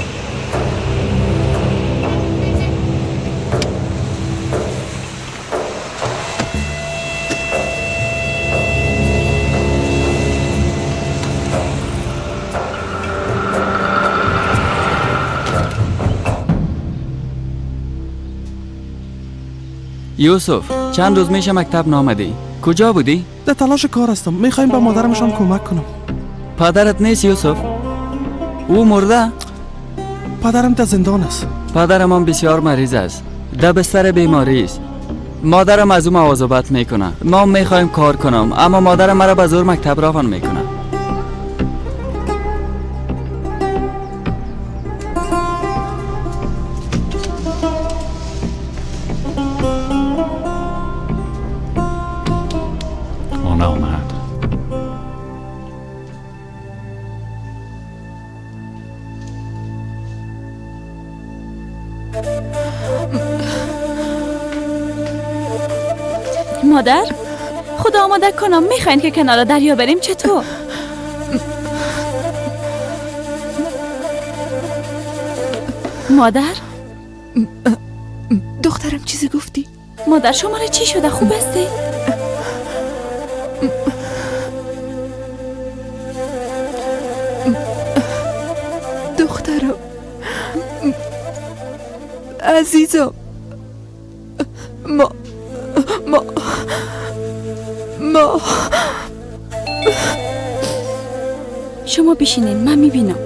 یوسف چند روز میشه مکتب نامدی؟ کجا بودی؟ در تلاش کار هستم. میخوایم به مادرمشان کمک کنم. پدرت نیست یوسف؟ او مرده؟ پدرم در زندان است. پدرم هم بسیار مریض است، در بستر بیماری است. مادرم از او مواظبت میکنه. ما میخوایم کار کنم اما مادرم مرا به زور مکتب روان میکنه. مادر خدا آماده کنم. میخواین که کنار دریا بریم؟ چطور؟ مادر دخترم چیزی گفتی؟ مادر شما را چی شده؟ خوب هستی؟ دخترم عزیزم، ما ما ما شما بشینین من میبینم.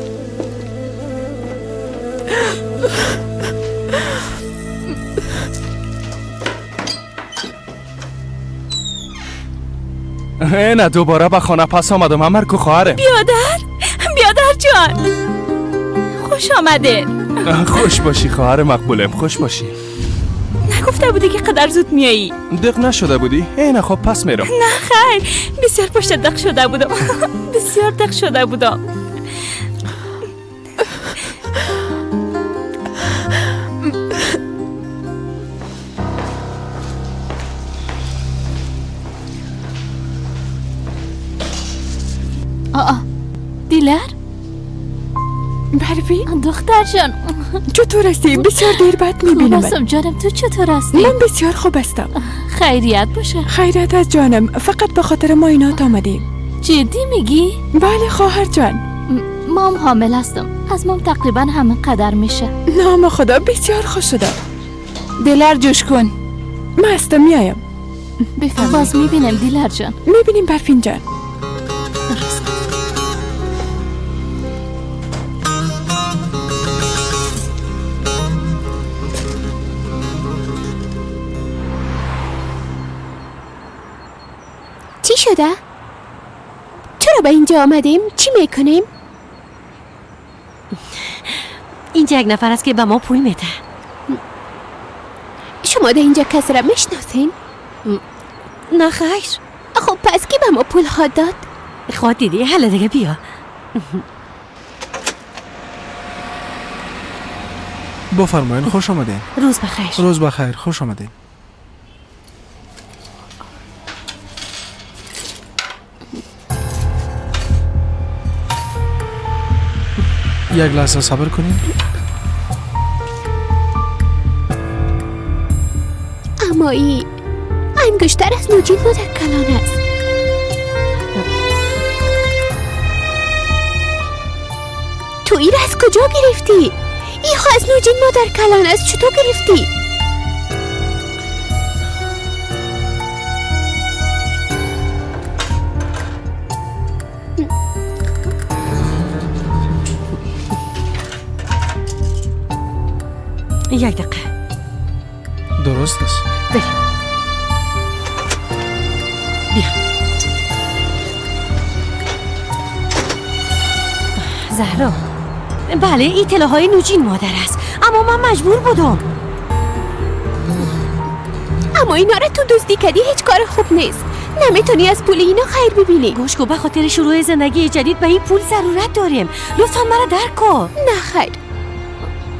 نه دوباره به خانه پس آمدم. امر کو خواهرم. بیادر، بیادر جان خوش آمده. خوش باشی خواهر مقبولم، خوش باشی. نگفته بودی که قدر زود میایی؟ دق نشده بودی؟ نه خب پس میرم. نه خیر، بسیار پشت دق شده بودم. بسیار دق شده بودم. آه دیلر بروین دختر جان چطور هستی؟ بسیار دیر بعد میبینم. خوب هستم جانم، تو چطور هستی؟ من بسیار خوب هستم. خیریت باشه. خیریت از جانم، فقط به خاطر معاینات آمدیم. جدی میگی؟ بله خواهر جان. مام حامل هستم، از مام تقریبا همین قدر میشه. نام خدا بسیار خوش شدم. دلر جوش کن. من هستم میایم. بفرمایید. باز میبینم دیلر جان. میبینیم برفین جان. درست. چی شده؟ چرا به اینجا آمدیم؟ چی میکنیم؟ اینجا یک نفر است که به ما پول میده. شما در اینجا کسی را میشناسین؟ نه خیر. خب پس کی به ما پول خواد داد؟ خواد دیدی؟ حالا دیگه بیا. بفرمایین، خوش آمدین. روز بخیر. روز بخیر، خوش آمدین. یک لحظه صبر کنیم. اما ای انگشتر از نوجین مادر کلان است. تو این را از کجا گرفتی؟ این خو از نوجین مادر کلان است، چطور گرفتی؟ یک دقیقه. درست است. بریم. بیا. زهرا. بله این طلاهای نوجین مادر است، اما من مجبور بودم. اما اینا را تو دزدی کردی، هیچ کار خوب نیست. نمیتونی از پول اینا خیر ببینی. گوش کن، به خاطر شروع زندگی جدید به این پول ضرورت داریم. لطفا مرا درک کن. نه خیر،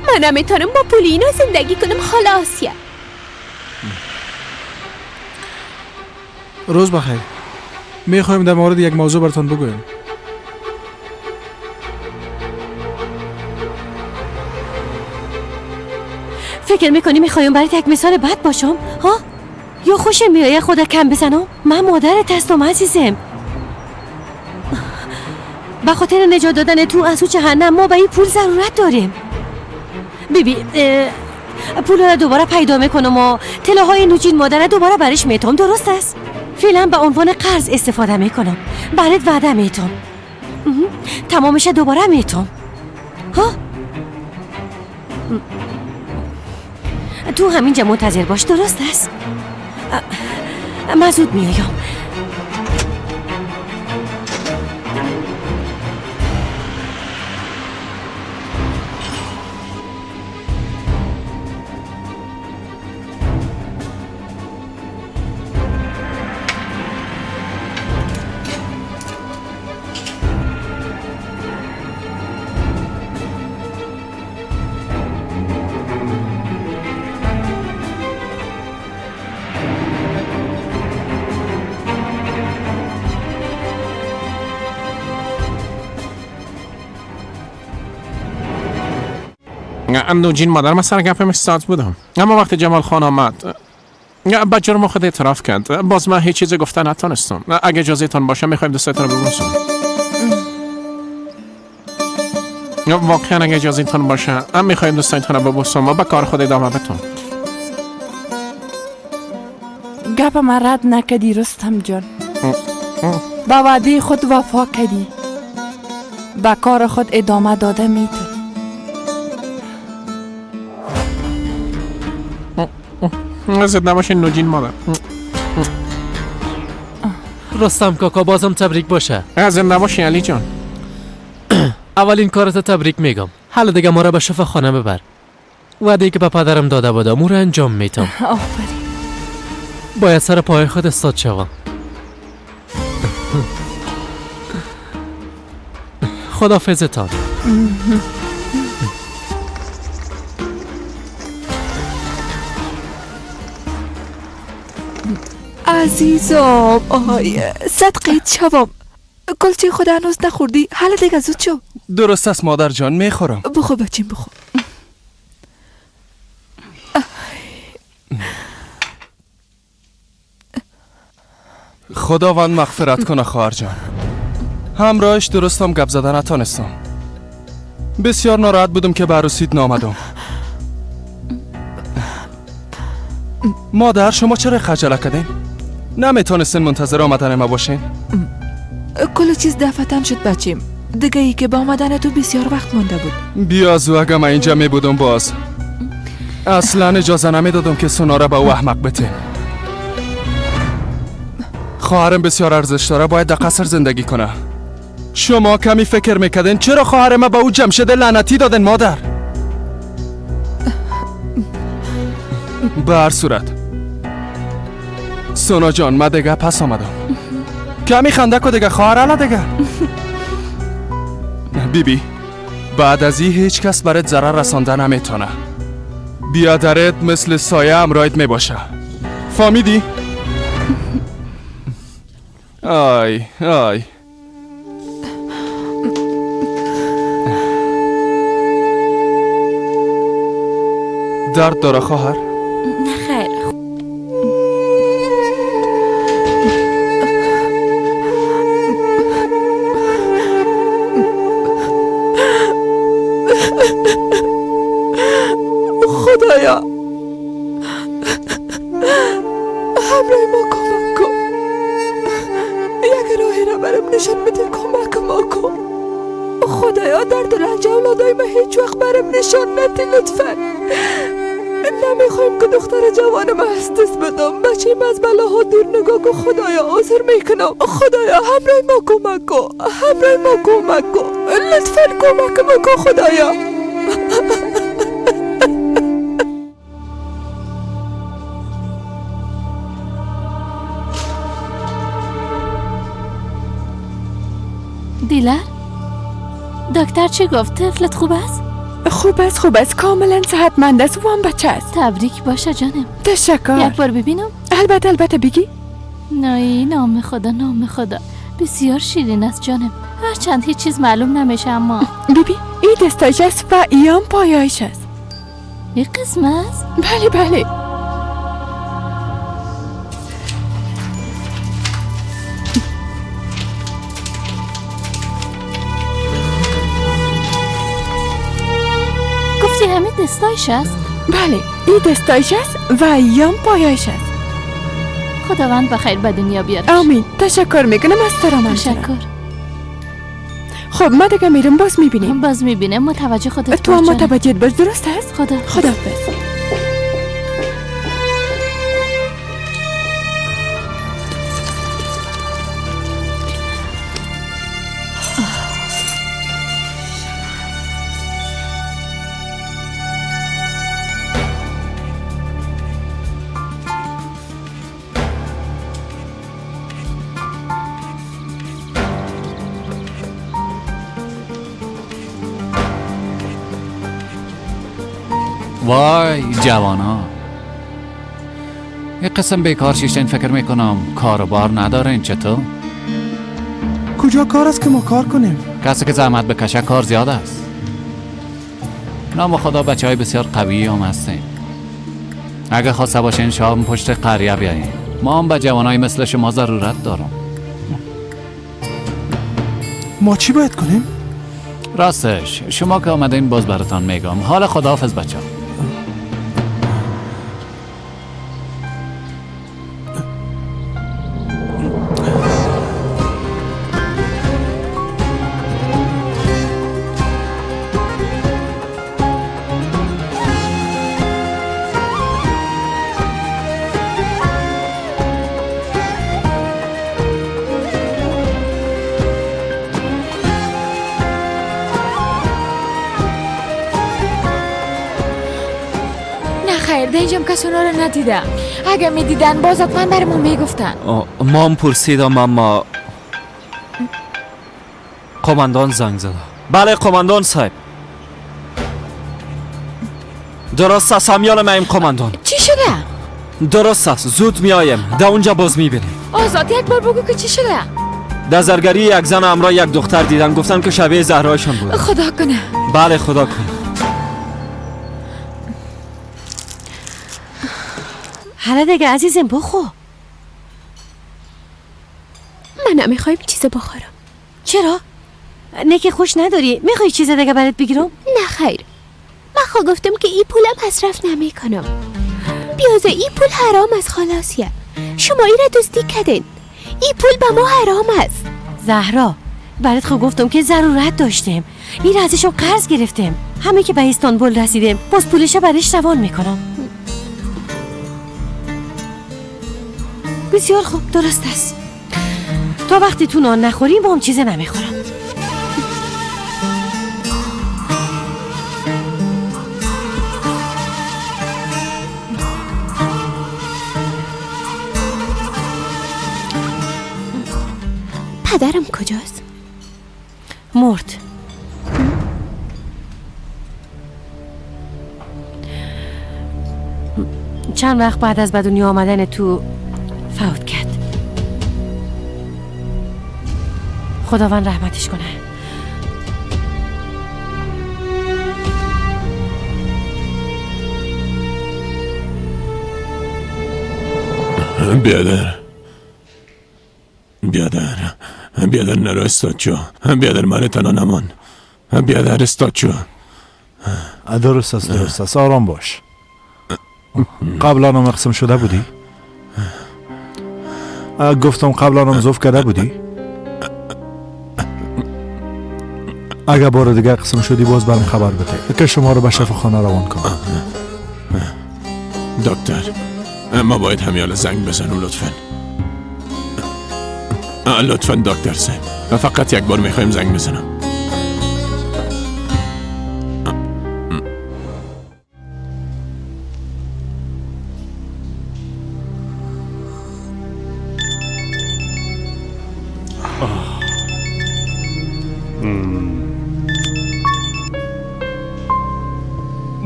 من نمیتونم با پول اینا زندگی کنم. خلاصیه. روز بخیر. میخوایم در مورد یک موضوع براتون بگویم. فکر میکنی میخوایم برات یک مثال بد باشم؟ ها؟ یا خوشم میآید خدا کم بزنم؟ من مادرت هستم عزیزم. به خاطر نجات دادن تو از او جهنم ما به این پول ضرورت داریم. بیبی پول را دوباره پیدا میکنم و طلاهای نوجین مادر دوباره برش میتم. درست است؟ فعلا به عنوان قرض استفاده میکنم. برات وعده میتم تمامش دوباره میتم. ها؟ تو همینجا منتظر باش، درست است؟ من زود میایم. نوجین مادر من سر گپم استاد بودم، اما وقتی جمال خان آمد به جرم خود اعتراف کرد. باز من هیچ چیز گفته نتونستم. اگه اجازه تان باشه میخوایم دوستتون رو ببوسم. واقعا اگه اجازه تان باشه میخوایم دوستتون رو ببوسم و به کار خود ادامه بدم. گپ من رد نکدی رستم جان. به وعده خود وفا کردی، به کار خود ادامه داده میتونی. زد نباشه نوجین مادر. رستم کاکا بازم تبریک باشه. زنده باشی علی جان. اولین کارت تبریک میگم. حالا دیگه ما را به شفاخانه ببر. وعده که به پدرم داده بودم او را انجام میتم. آفرین. باید سر پای خود استاد شوم. خدافظتان. عزیزم آی صدقه شوم. کلچه خود هنوز نخوردی؟ حالا دیگه زود شو. درست است مادر جان، میخورم. بخور بچیم بخور. خداوند مغفرت کنه خواهر جان. همراهش درستم گپ زده نتانستم. بسیار ناراحت بودم که به عروسیت نامدم. مادر شما چرا خجله کردین؟ نمیتونستین منتظر آمدن ما باشین؟ کل چیز دفتم شد بچیم. دیگه ای که با آمدن تو بسیار وقت مانده بود. بیازو اگه من اینجا می بودم باز اصلا اجازه نمیدادم که سونا را به او احمق بته. خواهرم بسیار ارزش داره، باید در قصر زندگی کنه. شما کمی فکر میکردین چرا خواهر ما به او جمشید لعنتی دادن مادر؟ به هر صورت سونا جان من دیگه پس آمدم. کمی خنده کو دیگه خواهر علا دیگه. بیبی بعد از این هیچ کس برات ضرر رسانده نمیتونه. بیادرت مثل سایه همراهت میباشه. فهمیدی؟ آی آی درد داره خواهر؟ نه خیر. خدایا همراه ما کمک کن. یک راهی را برم نشان بده، کمک ما کن خدایا. درد و رنج اولادای ما هیچ وقت برم نشان نده لطفا. نمیخوایم که دختر جوانم از دست بدم. بچه‌م از بلاها دور نگاه کن خدایا. عذر میکنم خدایا، همراه ما کمک کن، همراه ما کمک کن، لطفا کمک ما کن خدایا. دیلر، دکتر چی گفت؟ طفلت خوب است؟ خوب است، خوب است، کاملا صحتمند است و هم بچه است. تبریک باشه جانم. تشکر. یک بار ببینم؟ البته البته بگی. نه، نام خدا، نام خدا، بسیار شیرین است جانم. هرچند هیچ چیز معلوم نمیشه اما بیبی این دستایش است و ایام پایایش است. این قسم است؟ بله بله. گفتی همین دستایش است؟ بله، این دستایش است و ایام پایایش است. خداوند بخیر به دنیا بیارش. آمین. تشکر میکنم از تو. تشکر. خب ما دیگه میرم، باز میبینیم. باز میبینیم. متوجه خودت تو هم متوجه باش، درست است؟ خدا خداحافظ. وای جوانا، یک قسم بیکار شیشتین، فکر میکنم کاروبار ندارین. چطور؟ کجا کار است که ما کار کنیم؟ کسی که زحمت بکشه کار زیاد است. نام خدا بچه های بسیار قوی هم هستیم. اگه خواسته باشین شام پشت قریه بیایین. ما هم به جوانای مثل شما ضرورت دارم. ما چی باید کنیم؟ راستش شما که آمدین باز براتان میگم. حال خداحافظ بچه. اینجام کس اونا رو ندیدم. اگه میدیدن باز حتما برمون میگفتن. ما هم پرسیدم اما قماندان زنگ زده. بله قماندان صاحب، درست است، همیان مایم قماندان. چی شده؟ درست است، زود میایم، در اونجا باز میبینیم. آزاد یک بار بگو که چی شده؟ در زرگری یک زن همراه یک دختر دیدن، گفتن که شبیه زهرایشان بود. خدا کنه. بله خدا کنه. حالا دیگه عزیزم بخو. من نمیخوایم چیز بخورم. چرا؟ نه که خوش نداری؟ میخوای چیز دیگه برات بگیرم؟ نه خیر، من خو گفتم که این پولم مصرف نمیکنم. بیازه این پول حرام از خلاصیه. شما ای را دزدی کردین. این پول به ما حرام است. زهرا برات خو گفتم که ضرورت داشتیم، این ازشون قرض گرفتیم. همه که به استانبول رسیدیم باز پولش برش روان میکنم. بسیار خوب، درست است. تا وقتی تو نان نخوریم با هم چیز نمیخورم. پدرم کجاست؟ مرد. چند وقت بعد از به دنیا آمدن تو فوت کرد. خداوند رحمتش کنه. بیادر بیادر بیادر، نرو استاد جو. بیادر من تنها نمان. بیادر استاد جو. درست است، درست است، آرام باش. قبلا هم اقسم شده بودی؟ گفتم قبلا هم ضعف کرده بودی؟ اگه بار دیگه قسم شدی باز برم خبر بده که شما رو به شفاخانه روان کنم. دکتر ما باید همیاله زنگ بزنم لطفا. لطفا دکتر صاحب، فقط یک بار میخوایم زنگ بزنم.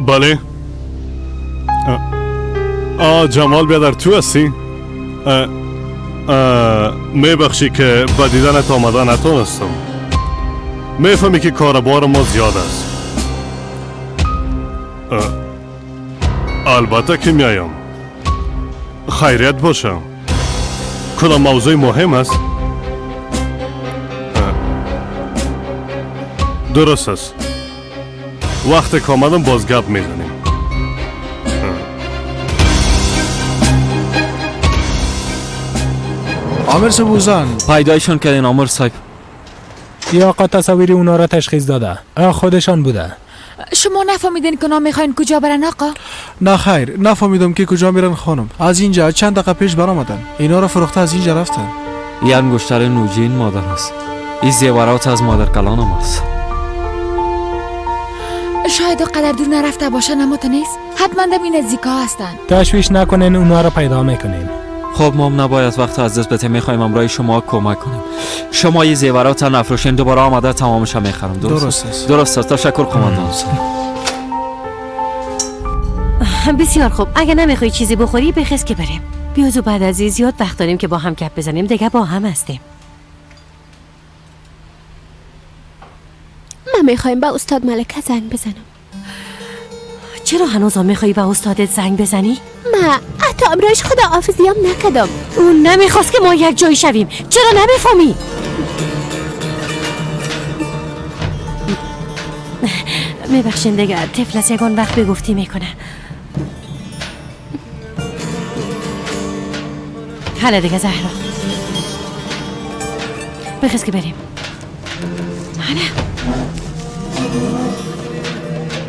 بله. جمال بیادر تو هستی؟ میبخشی که با دیدنت آمده نتونستم. میفهمی که کاربار ما زیاد است. البته که میایم. خیریت باشم. کدام موضوع مهم است؟ درست است. وقتی که آمدم باز گپ میزنیم. آمر صاحب پیدایشون کردین آمر صاحب. یا آقا تصاویر اونا را تشخیص داده، خودشان بوده. شما نفهمیدین که اونا میخواین کجا برن آقا؟ نه خیر، نفهمیدم که کجا میرن خانم. از اینجا چند دقیقه پیش برآمدن، اینا را فروخته از اینجا رفتن. این انگشتر نوجین مادر است. این زیورات از مادر کلانم است. شاید قدر دور نرفته باشن، اما تو نیست. حتما در این نزدیکا هستن. تشویش نکنین، اونا را پیدا میکنین. خب ما نباید وقت از دست بده، میخوایم امرای شما کمک کنیم. شما یه زیورات نفروشین، دوباره آمده تمامش میخرم. درست است. درست است. تشکر قماندان. بسیار خوب، اگه نمیخوای چیزی بخوری بخیز که بریم. بیازو بعد از این زیاد وقت داریم که با هم گپ بزنیم، دیگه با هم هستیم. من میخوایم با استاد ملکه زنگ بزنم. چرا هنوز میخوایی با استادت زنگ بزنی؟ من حتی امروز خدا حافظیم نکردم. اون نمیخواست که ما یک جایی شویم. چرا نمیفهمی؟ میبخشین دیگه، طفل از یگان وقت بگفتی میکنه. حالا دیگه زهرا بخیز که بریم. حالا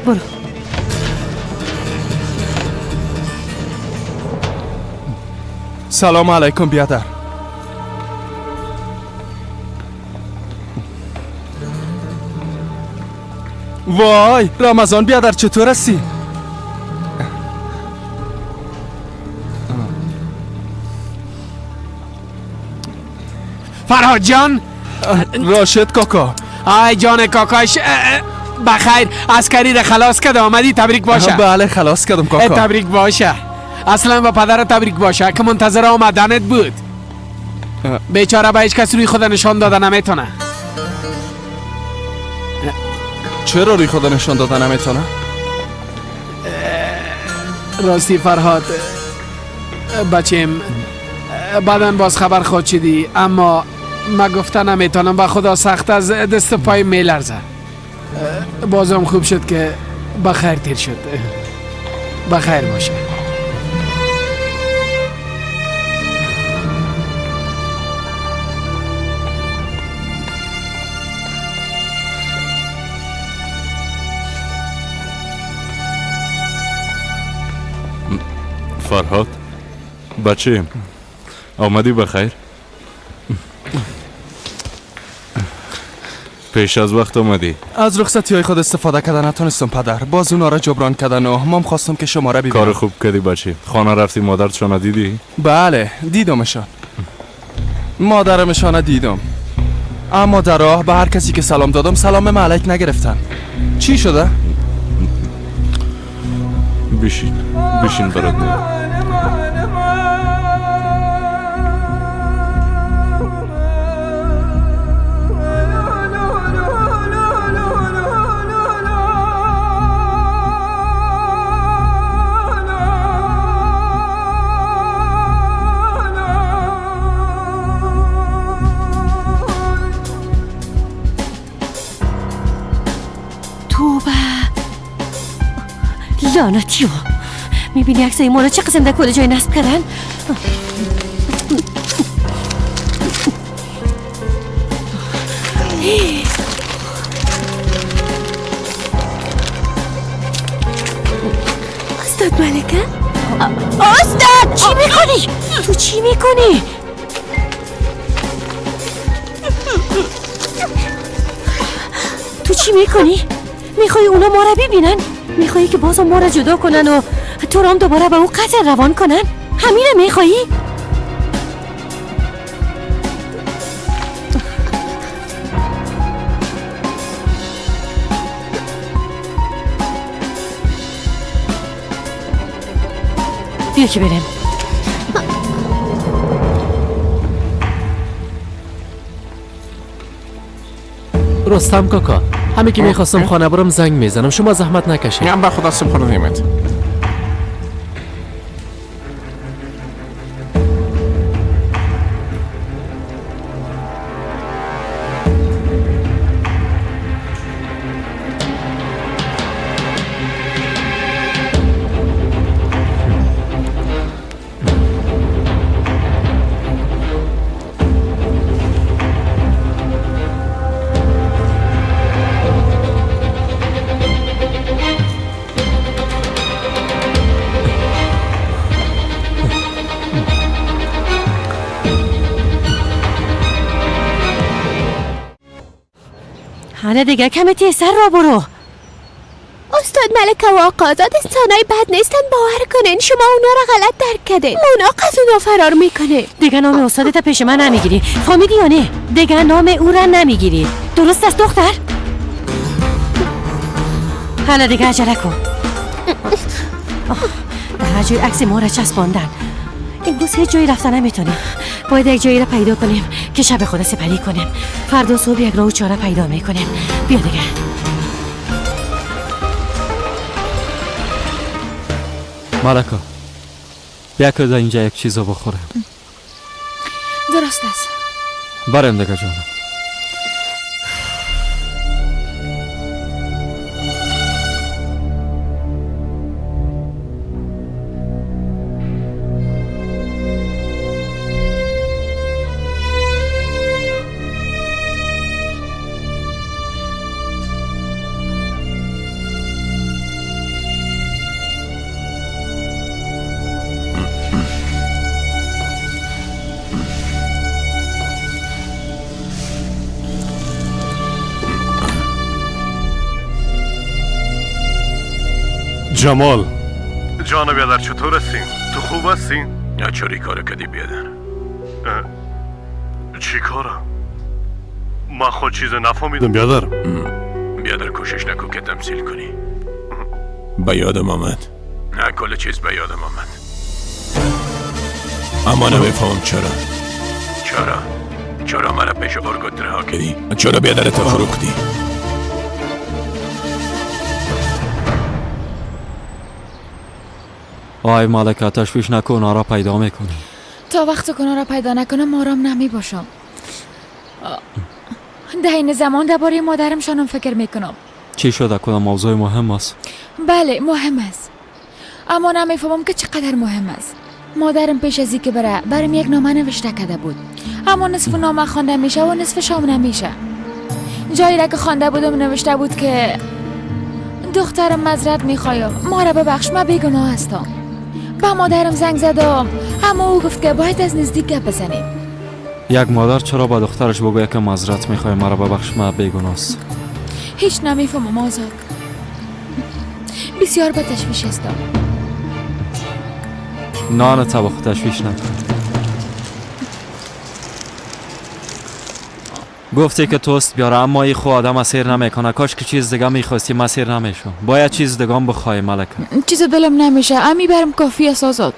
برو. سلام علیکم بیادر. وای رمضان بیادر چطور هستی؟ فرهاد جان. راشد کاکا. آی جان کاکاش بخیر، عسکری را خلاص کرد آمدی، تبریک باشه. بله خلاص کردم کاکا. تبریک باشه. اصلا با پدر تبریک باشه که منتظر آمدنت بود. بیچاره به هیچ کس روی خود نشان داده نمیتونه. چرا روی خود نشان داده نمیتونه؟ راستی فرهاد بچیم بعدن باز خبر خود شدی، اما ما گفته نمیتونم، با خدا سخت از دست پای میلرزه. بازم خوب شد که بخیر تیر شد. بخیر باشه. فرهاد بچه آمدی بخیر؟ پیش از وقت آمدی. از رخصتی های خود استفاده کردن نتونستم پدر، باز اونا را جبران کردن و مام خواستم که شما را ببینم. کار خوب کردی بچه. خانه رفتی مادرشان دیدی؟ بله دیدمشان، مادرمشان دیدم، اما در راه به هر کسی که سلام دادم سلام ملک نگرفتن. چی شده؟ بشین بشین برات میگم. لعنتیو، میبینی عکسای ما رو چه قسم در کل جای نصب کردن؟ استاد ملکه؟ استاد چی میکنی؟ تو چی میکنی؟ تو چی میکنی؟ میخوای اونا ما رو ببینن؟ میخوایی که بازم ما را جدا کنن و تو را هم دوباره به او قتل روان کنن؟ همین رو میخوایی؟ بیا که بریم. رستم کاکا، همه که میخواستم خانه برم زنگ میزنم، شما زحمت نکشید. نه به خدا سپردیمت. حالا دیگه کمی تیزتر را برو. استاد ملکه و آقا آزاد انسانای بد نیستن، باور کنین. شما اونا را غلط درک کردین. اونا از اونا فرار میکنه. دیگه نام استادت پیش من نمیگیری، فهمیدی یا نه؟ دیگه نام او را نمیگیری، درست است دختر؟ حالا دیگه عجله کن. در هر جای عکس ما را چسباندن. امروز هیچ جایی رفتن نمیتونیم. باید یک جایی را پیدا کنیم که شب خود سپری کنیم. فردا صبح یک راه و چاره پیدا میکنیم. بیا دیگه. ملکه، بیا که در اینجا یک چیز رو بخوریم. درست است. بریم دیگه جانم. جمال جان بیادر، چطور هستی؟ تو خوب هستی؟ نه چرا کارو کردی بیادر؟ چی کارم؟ من خود چیز نفهمیدم بیادر. بیادر کوشش نکن که تمثیل کنی. به یادم آمد. نه کل چیز به یادم آمد، اما نمیفهمم چرا. چرا مرا پیش ارگوت رها کردی؟ چرا بیادرت فروختی؟ آی ملکه، تشویش نکن، اونا را پیدا میکنی. تا وقت که اونا را پیدا نکنم آرام نمی باشم. در این زمان درباره مادرم شانم فکر میکنم. چی شده؟ کدام موضوع مهم است؟ بله مهم است، اما نمیفهمم که چقدر مهم است. مادرم پیش از اینکه بره برام یک نامه نوشته کرده بود، اما نصف نامه خوانده میشه و نصف شام نمیشه. جایی را که خوانده بودم نوشته بود که دخترم معذرت میخوایم، ما را ببخش، من بیگناه هستم. به مادرم زنگ زدم، اما او گفت که باید از نزدیک گپ بزنیم. یک مادر چرا با دخترش بگوید که معذرت میخوایم، مرا ببخش، من بیگناه است؟ هیچ نمیفهمم آزاد، بسیار به تشویش هستم. نه نه، تشویش نکن. گفتی که توست بیاره، اما ای خو آدم سیر نمیکنه. کاش که چیز دیگه میخواستی، من سیر نمیشم. باید چیز دیگه هم بخوای ملکه. چیز دلم نمیشه، امی برم کافی است آزاد.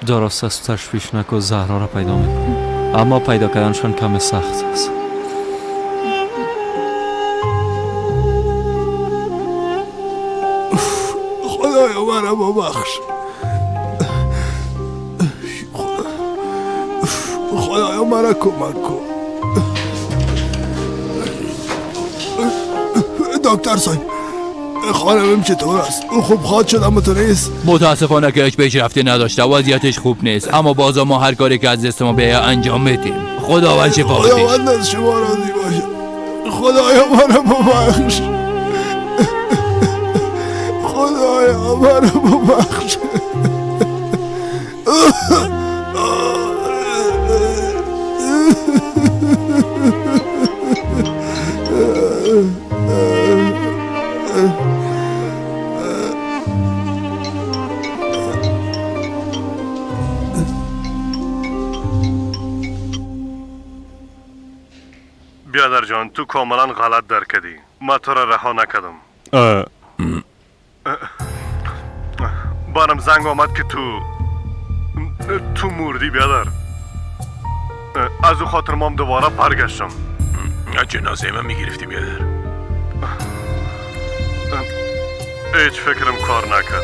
درست است، تشویش نکن، زهرا را پیدا میکنم، اما پیدا کردنشون کم سخت است. خدایا مرا ببخش. خدایا مرا کمک کن. دکتر صاحب، خانمم چطور است؟ او خوب خواد شد اما تو نیست. متاسفانه که هیچ پیشرفتی نداشته، وضعیتش خوب نیست، اما بازم ما هر کاری که از دست ما بیاید انجام میدیم. خداوند شفا بده. خداوند از شما راضی باشه. خدایا مرا ببخش. خدایا مرا ببخش. بیادر جان، تو کاملا غلط درک کردی. ما تو را رها نکردم. برم زنگ آمد که تو تو مردی بیادر. از او خاطر مام دوباره برگشتم. جنازه من میگرفتی بیادر. هیچ فکرم کار نکرد.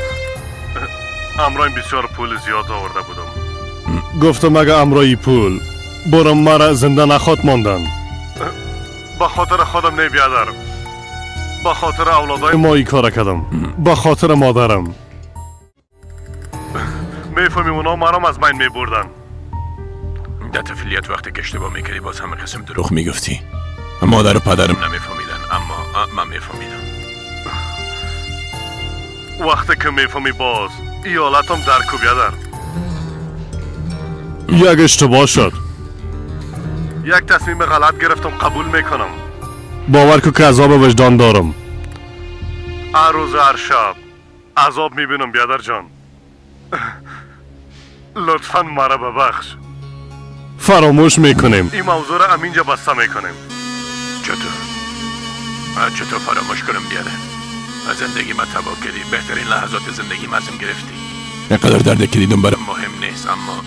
امرایم بسیار پول زیاد آورده بودم. گفتم اگه امرای پول برم مرا زنده نخواد ماندن. به خاطر خودم نه بیادر، به خاطر اولادای ما ای کار کردم، به خاطر مادرم. میفهمی اونا مرام از بین میبردن. در طفلیت وقتی که اشتباه میکردی باز همه قسم دروغ میگفتی. مادر و پدرم نمیفهمیدن، اما من میفهمیدم. وقتی که میفهمی باز ایالتم درکو بیادر. یک اشتباه شد، یک تصمیم غلط گرفتم، قبول میکنم. باور کو که عذاب وجدان دارم. هر روز هر شب عذاب میبینم بیادر جان. لطفا مرا ببخش. فراموش میکنیم این موضوع را، همینجا بسته میکنیم. چطور فراموش کنم بیادر؟ از زندگی ما تباه کردی، بهترین لحظات زندگی ما ازم گرفتی. اینقدر درد که دیدم برام مهم نیست، اما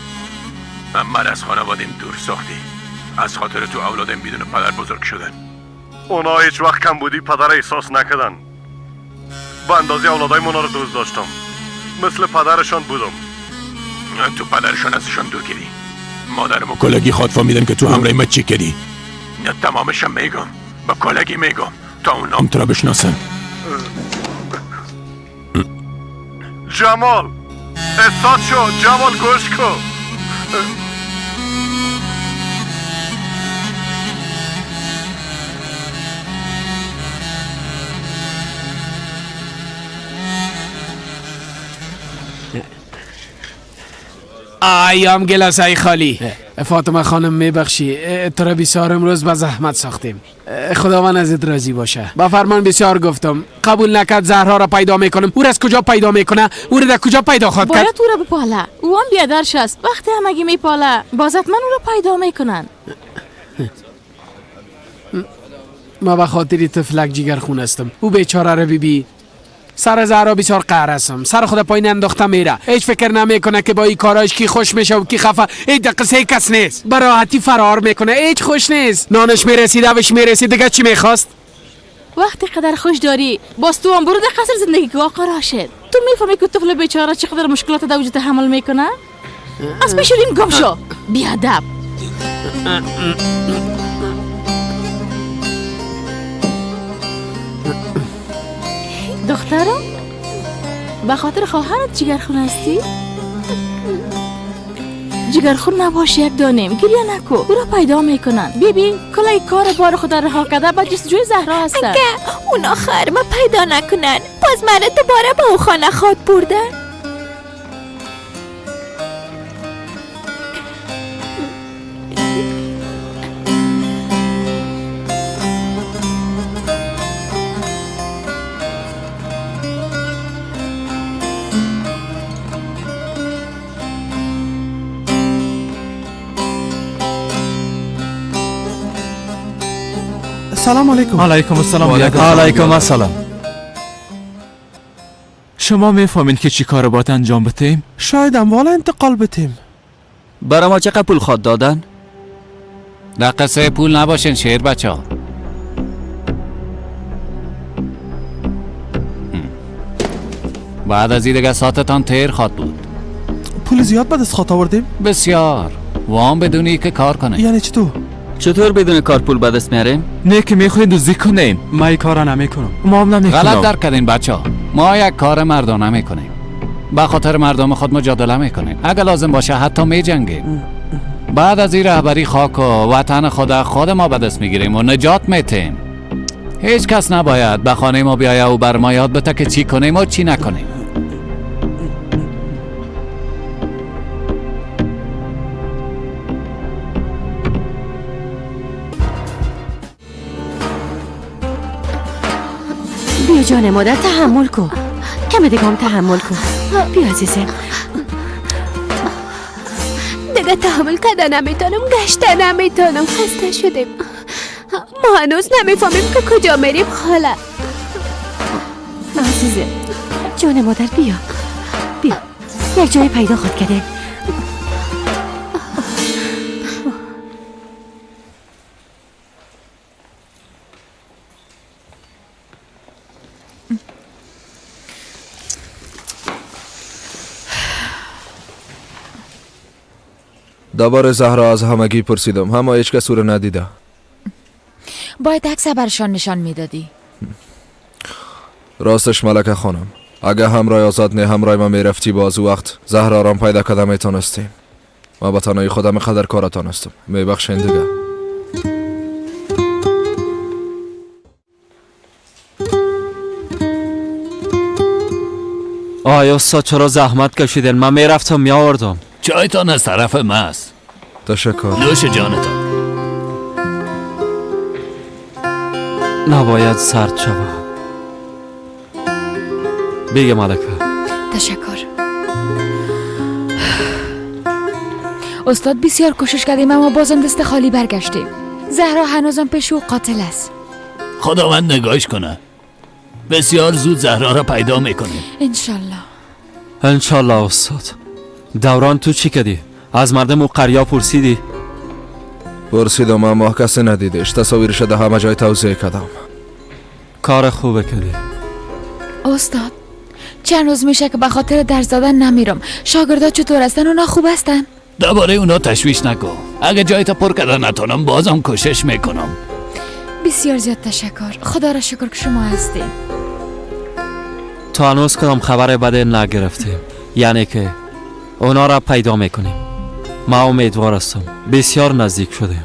من از خانوادیم دور ساختی. از خاطر تو اولادم بدون پدر بزرگ شدن. اونا هیچ وقت کم بودی پدر احساس نکردن. به اندازه اولادای مونا رو دوست داشتم، مثل پدرشان بودم. تو پدرشان ازشان دور کردی. مادرم و کلگی خواد فهمیدن که تو همراه ما چی کردی. نه تمامشم میگم، با کلگی میگم تا اونام تو را بشناسن. جمال استاد شو، جمال گوش کن. ایام گلاسای خالی. فاطمه خانم میبخشی، تو را بسیار امروز به زحمت ساختیم. خداوند ازت راضی باشه. با فرمان بسیار گفتم قبول نکرد. زهرا را پیدا میکنم. او را از کجا پیدا میکنه؟ او را در کجا پیدا خواهد کرد؟ باید او را بپاله. او هم بیادرش است. وقتی همگی میپاله باز حتما او را پیدا میکنن. ما به خاطر طفلک جگر خون هستم. او بیچاره را ببی. سر زهرا بسیار قهر هستم. سر خود پایین انداخته میره. هیچ فکر نمیکنه که با این کارایش کی خوش میشه و کی خفه. هیچ قصه کس نیست. به راحتی فرار میکنه. هیچ خوش نیست. نانش میرسید، اوش میرسید، دیگه چی میخواست؟ وقتی قدر خوش داری باز تو هم برو در قصر زندگی که آقا راشد. تو میفهمی که طفل بیچاره چقدر مشکلات در وجود تحمل میکنه؟ از پیش ریم گم شو بیادب. دخترم به خاطر خواهرت جگرخون هستی؟ جگرخون نباش یک دانیم، گریه نکو، او را پیدا میکنن. بیبی کلای کار بار خدا رها کرده با جستجوی زهرا هستن. اگه اونا خواهر ما پیدا نکنن باز من دوباره به او خانه خواد بردن. سلام علیکم. علیکم السلام. علیکم السلام. شما میفهمین که چی کار باید انجام بدیم؟ شاید اموال انتقال بدیم. برای ما چقدر پول خواد دادن؟ در قصه پول نباشین شیر بچه ها. بعد از این دیگه ساعتتان تیر خواد بود. پول زیاد به دست خواد آوردیم؟ بسیار. وام بدونی که کار کنه. یعنی چطور؟ چطور بدون کار پول به دست میاریم؟ نه که میخوایم دزدی کنیم. ما این کارا نمیکنم. ما هم نمیکنم. غلط در کردین بچه ها. ما یک کار مردانه میکنیم. به خاطر مردم خود مجادله میکنیم. اگه لازم باشه حتی میجنگیم. بعد از این رهبری خاک و وطن خود ما به دست میگیریم و نجات میتیم. هیچ کس نباید به خانه ما بیایه و بر ما یاد بده که چی کنیم و چی نکنیم. بیا جان مادر تحمل کن، کم دیگه هم تحمل کن. بیا عزیزم. دیگه تحمل کردن نمیتونم، گشتن نمیتونم، خسته شدیم. ما هنوز نمیفهمیم که کجا میریم خاله. عزیزم جان مادر بیا بیا، یک جای پیدا خود کرده. درباره زهرا از همگی پرسیدم، اما هیچ کس او را ندیده. باید عکس برشان نشان میدادی. راستش ملکه خانم، اگه همراه آزاد نه همراه ما میرفتی، باز وقت زهرا را پیدا کردم میتونستیم. ما با تنهایی خودم قدر کارا تانستم. میبخشین دیگه. آی استاد چرا زحمت کشیدین؟ من میرفتم میآوردم. چایتان از طرف ماست. تشکر. نوش جانتان. نباید سرد شود. بگه ملکه. تشکر. استاد بسیار کوشش کردیم اما بازم دست خالی برگشتیم. زهرا هنوزم پیش او قاتل است. خداوند نگاهش کنه. بسیار زود زهرا را پیدا میکنیم. انشالله. انشالله استاد. دوران تو چی کردی؟ از مردم او قریا پرسیدی؟ پرسیدم اما کسی ندیدش. تصاویرش در همه جای توزیع کردم. کار خوبه کردی. استاد چند روز میشه که به خاطر درس دادن نمیرم. شاگردا چطور هستن؟ اونا خوب هستن؟ درباره اونا تشویش نکن. اگه جای تا پر کردن نتونم بازم کوشش میکنم. بسیار زیاد تشکر. خدا را شکر که شما هستین. تا هنوز کدام خبر بده نگرفتیم، یعنی که اونا را پیدا میکنیم. ما امیدوار هستم. بسیار نزدیک شدیم.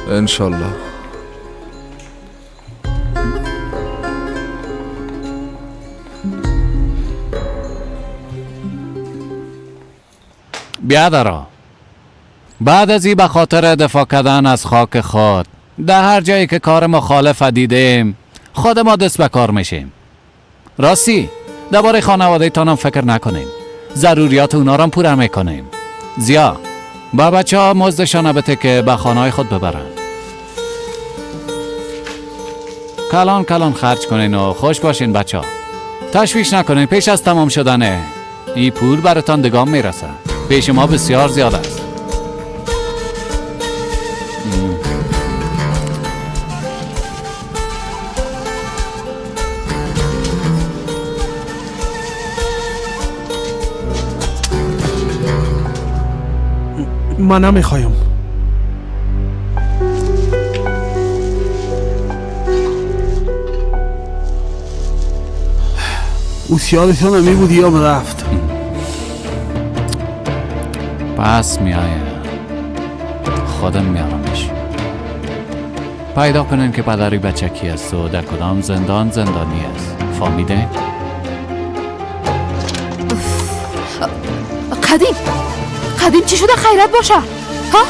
انشالله. بیادرا، بعد از این به خاطر دفاع کردن از خاک خود در هر جایی که کار مخالف دیدیم خود ما دست به کار میشیم. راستی درباره خانواده تانم فکر نکنیم، ضروریات اونا را پوره میکنیم. زیا با بچه ها مزدشان بده که به خانه های خود ببرن. کلان کلان خرج کنین و خوش باشین بچه ها. تشویش نکنین، پیش از تمام شدن این پول براتان دگام میرسه. پیش ما بسیار زیاد است. من نمیخوایم. او سیادشان همی بود یا رفت. پس میایه خودم میارمش. پیدا کنین که پدری بچه کی است و در کدام زندان زندانی است. فهمیده؟ قدیم قدیم چی شده؟ خیرت باشه ها؟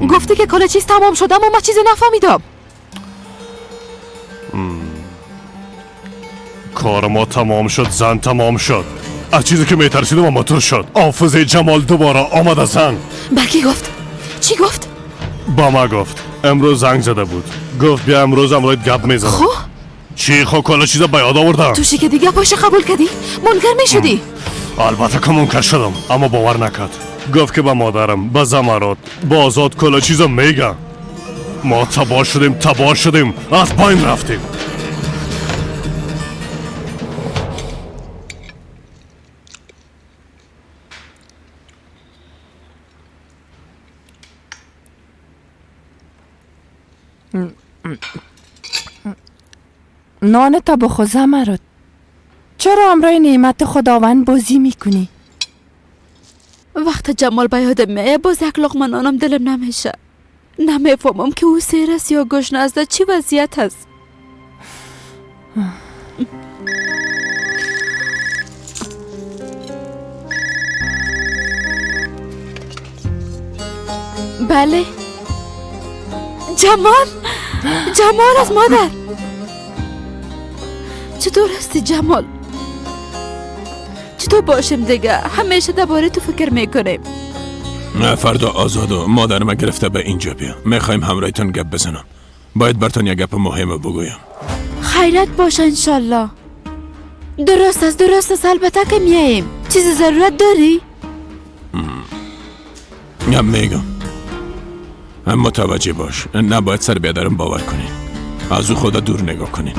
گفته که کل چیز تمام شده اما من چیزی نفهمیدم. کار ما تمام شد، زن تمام شد. از چیزی که میترسیدم اما طور شد. حافظه جمال دوباره آمد زن. با کی گفت؟ چی گفت؟ با ما گفت. امروز زنگ زده بود. گفت بیا امروز امروز گپ میزنم. خب چی؟ خب کل چیزا به یاد آوردم. تو که دیگه پاش قبول کردی؟ منکر میشدی؟ البته که منکر شدم اما باور نکرد. گفت که به مادرم، به زمرات، به آزاد کل چیزا میگه. ما تباه شدیم، تباه شدیم، از پایین رفتیم. نان تا بخو زمرد. چرا امرای نعمت خداوند بازی میکنی؟ وقت جمال به یادم میایه باز یک لقمه نانم دلم نمیشه. نمیفهمم که او سیر است یا گشنه است، در چی وضعیت است. بله جمال، جمال از مادر. چطور هستی جمال؟ چطور باشم دیگه؟ همیشه درباره تو فکر میکنیم. نه فردا آزاد و مادر ما گرفته به اینجا بیا. میخوایم همراهتون گپ بزنم. باید براتون یک گپ مهم بگویم. خیرت باشه انشالله. درست است، درست است، البته که میاییم. چیز ضرورت داری؟ نه میگم. متوجه باش، نباید سر بیادرم باور کنین. از او خدا دور نگاه کنین.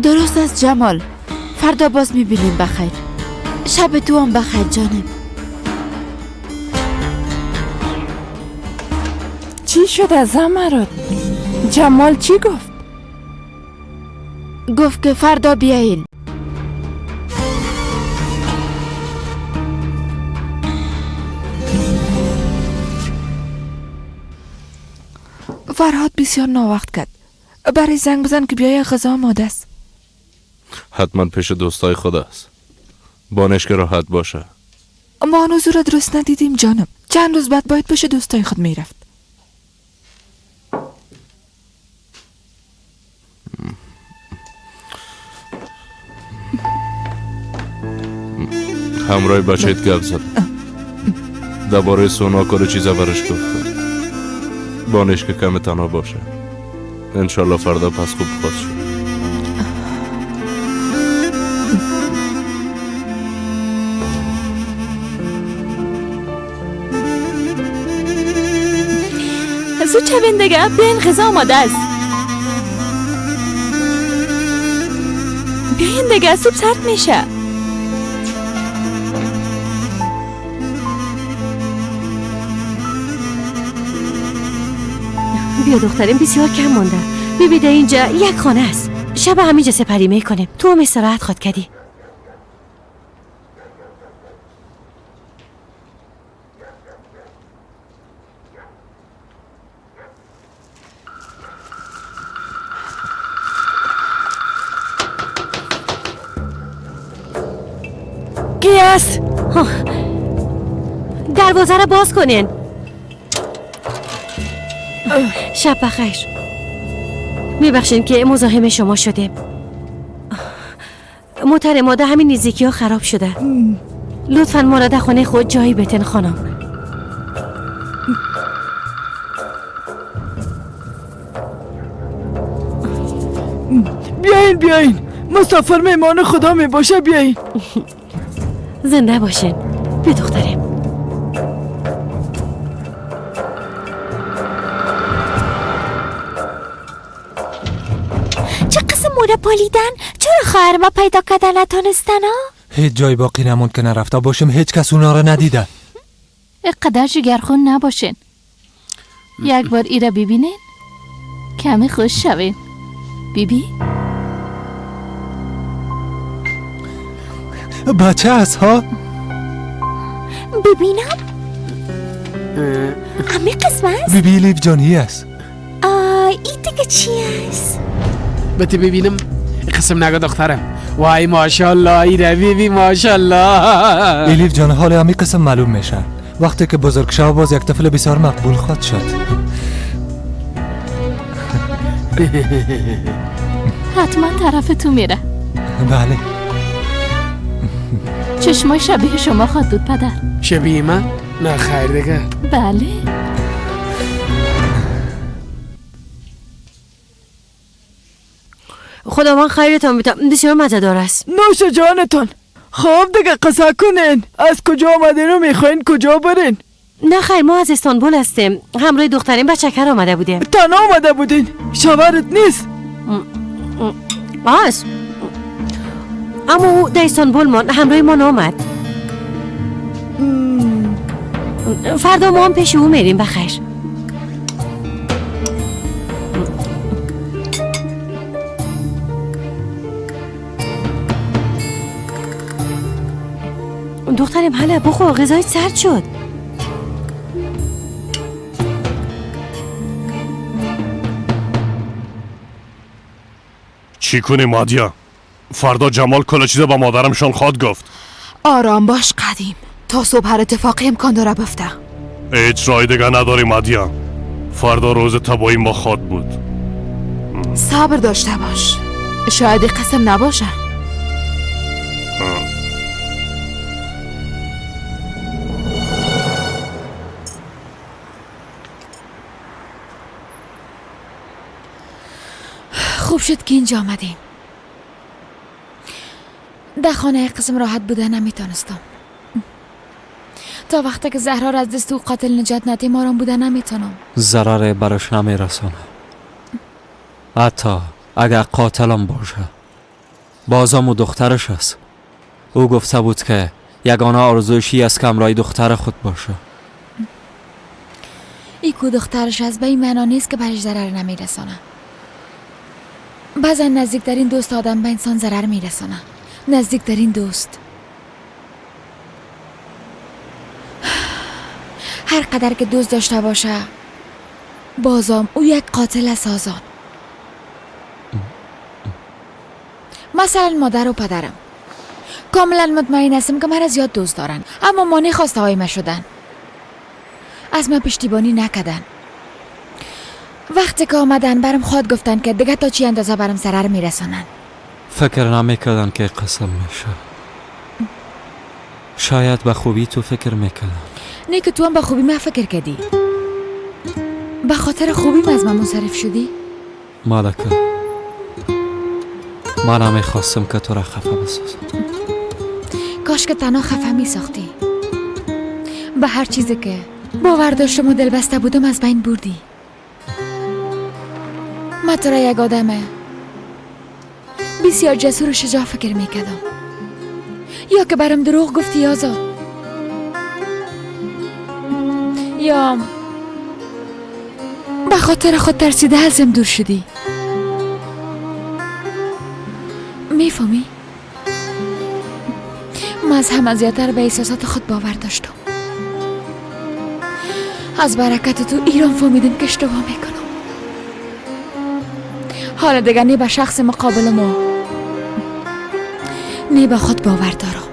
درست است جمال، فردا باز میبینیم. بخیر. شب تو هم بخیر جانم. چی شد از زمرد؟ جمال چی گفت؟ گفت که فردا بیاین. فرهاد بسیار ناوقت کرد. برای زنگ بزن که بیای غذا آماده است. حتما پیش دوستای خود است. بانش که راحت باشه. ما هنوز او را درست ندیدیم جانم. چند روز بعد باید پیش دوستای خود میرفت. همراه بچهت گپ زد. درباره سونا کل چیزا برش گفتم. بانش که کم تنها باشه. انشالله فردا پس خوب خواهد شد. زود شوین دیگه، بیاین غذا آماده است. بیاین دیگه، سوپ سرد میشه. بیا دخترم، بسیار کم مانده. ببین اینجا یک خانه است. شب همینجا سپری میکنیم. تو هم استراحت خواد کردی. کی است؟ دروازه را باز کنین. شب بخیر. میبخشین که مزاحم شما شدیم. موتر ما در همین نزدیکی ها خراب شده. لطفاً ما را در خانه خود جایی بتن خانم. بیاین بیاین، مسافر میمان خدا می باشه. بیاین. زنده باشین. بیا دخترم. چه قسم مورا پالیدن؟ چرا خواهر ما پیدا کردن نتانستن ها؟ هیچ جای باقی نموند که نرفته باشم. هیچ کس اونا را ندیده. اقدر جگرخون نباشین. یک بار ایره ببینین کمی خوش شوین. بیبی بچه است ها؟ ببینم امی قسم است؟ بیبی لیف جانی است. این دیگه چی است؟ بتی ببینم. قسم نگو دخترم. وای ماشاءالله، ای بیبی ماشاءالله. الیف جان حال امی قسم معلوم میشه. وقتی که بزرگ شو باز یک طفل بسیار مقبول خواهد شد. حتما طرف تو میره. بله. چشمای شبیه شما خواهد بود پدر. شبیه من؟ نه خیر دیگه. بله. خداوند خیرتان بده. بسیار مزه‌دار است. نوش جانتان. خب دیگه قصه کنین. از کجا آمدین و میخواین کجا برین؟ نه خیر، ما از استانبول هستیم. همراه دختریم به چکر آمده بودیم. تنها آمده بودین؟ شوهرت نیست؟ است، اما او در استانبول مان، همراه ما آمد. فردا ما هم پیش او میریم. بخیر. دخترم حالا بخور، غذای سرد شد. چی کنیم مادیا؟ فردا جمال کل چیز با مادرمشان خواد گفت. آرام باش قدیم، تا صبح هر اتفاقی امکان داره بفته. هیچ رای دیگه نداریم مادیا. فردا روز تبایی ما خواد بود. صبر داشته باش، شاید قسم نباشه. خوب شد که اینجا آمدیم. در خانه قسم راحت بوده نمیتونستم. تا وقتی که زهرا را از دست او قاتل نجات ندیم آرام بوده نمیتونم. ضرر برش نمیرسانه، حتی اگر قاتلم باشه. بازم او دخترش است. او گفته بود که یگانه آرزویش است که همراه دختر خود باشه. ای کو دخترش از به این معنا نیست که برش ضرر نمیرسانه. بعضا نزدیکترین دوست آدم به انسان ضرر میرسانه. نزدیکترین دوست. هر قدر که دوست داشته باشه بازم او یک قاتل است آزاد. مثلا مادر و پدرم کاملا مطمئن هستم که مرا زیاد دوست دارن، اما مانع خواسته های ما شدن، از من پشتیبانی نکردن. وقتی که آمدن برم خود گفتن که دیگه تا چی اندازه برم ضرر میرسانن. فکر نمیکردن که قسم میشه. شاید به خوبی تو فکر میکردن. نه که تو هم به خوبی من فکر کردی. به خاطر خوبی از من منصرف شدی؟ مالکه، من نمیخواستم که تو را خفه بسازم. کاش که تنها خفه میساختی. به هر چیزی که باور داشتم و دلبسته بودم از بین بردی. من تو را یک آدمه بسیار جسور و شجاع فکر میکردم. یا که برم دروغ گفتی آزاد، یا به خاطر خود ترسیده ازم دور شدی. میفهمی؟ من از همه زیادتر به احساسات خود باور داشتم. از برکت تو ایران فهمیدم که اشتباه میکنم. حالا دیگه نه به شخص مقابل ما، نه به خود باور دارم.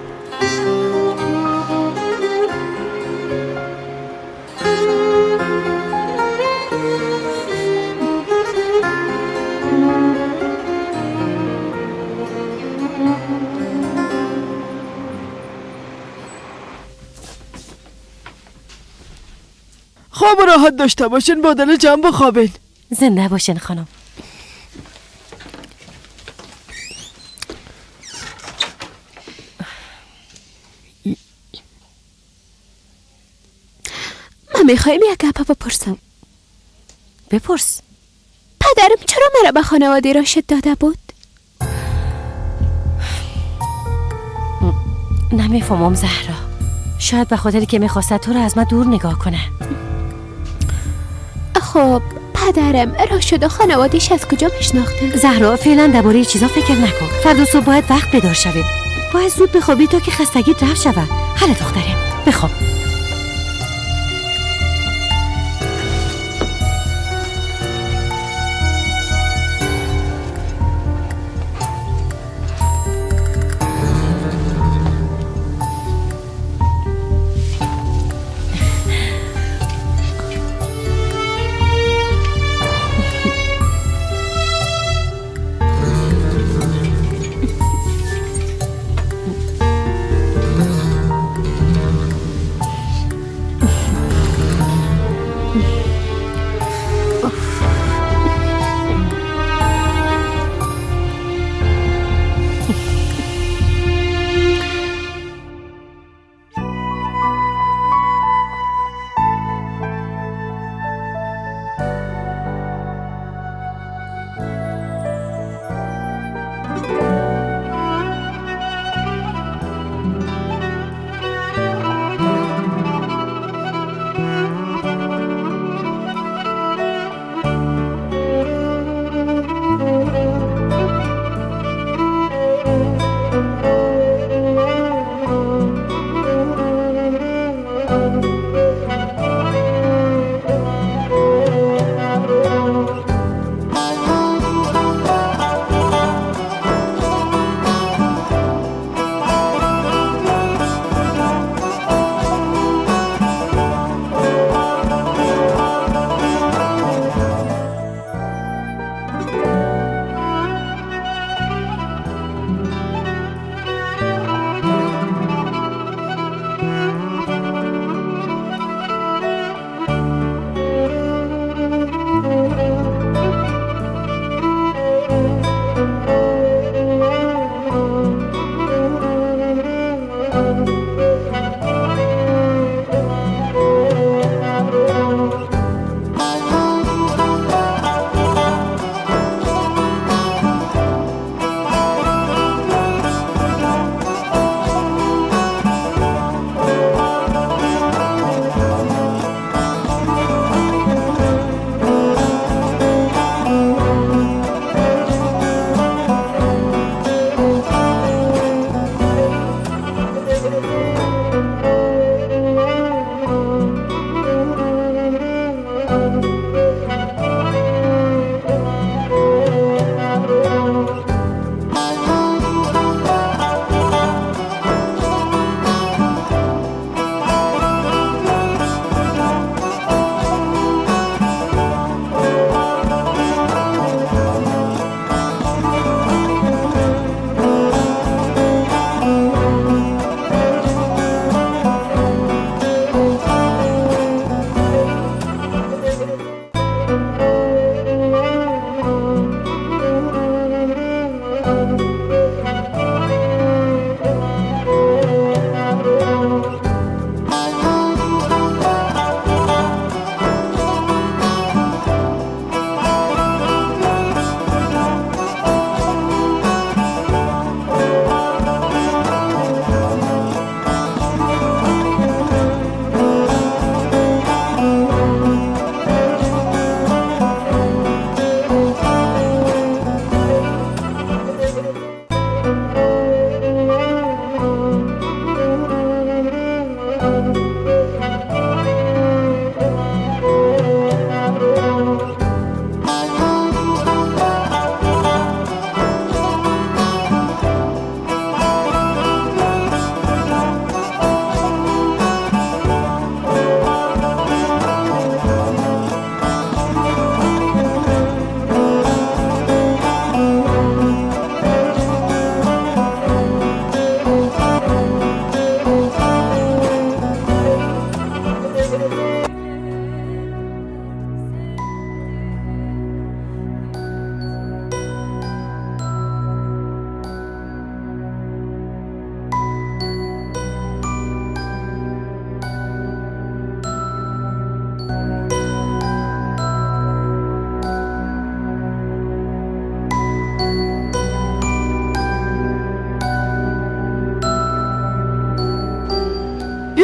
خواب راحت داشته باشین، با دل جمع بخوابین. زنده باشین خانم. من میخوایم یک گپ بپرسم. بپرس. پدرم چرا مرا به خانواده راشد داده بود؟ نمیفهمم زهرا. شاید به خاطر که میخواست تو رو از من دور نگاه کنه. خب پدرم راشد و خانوادهش از کجا میشناختن؟ زهرا فعلا درباره چیزا فکر نکن. فردا صبح باید وقت بیدار شویم. باید زود بخوابی تا که خستگی رفع شود. حالا دخترم بخواب.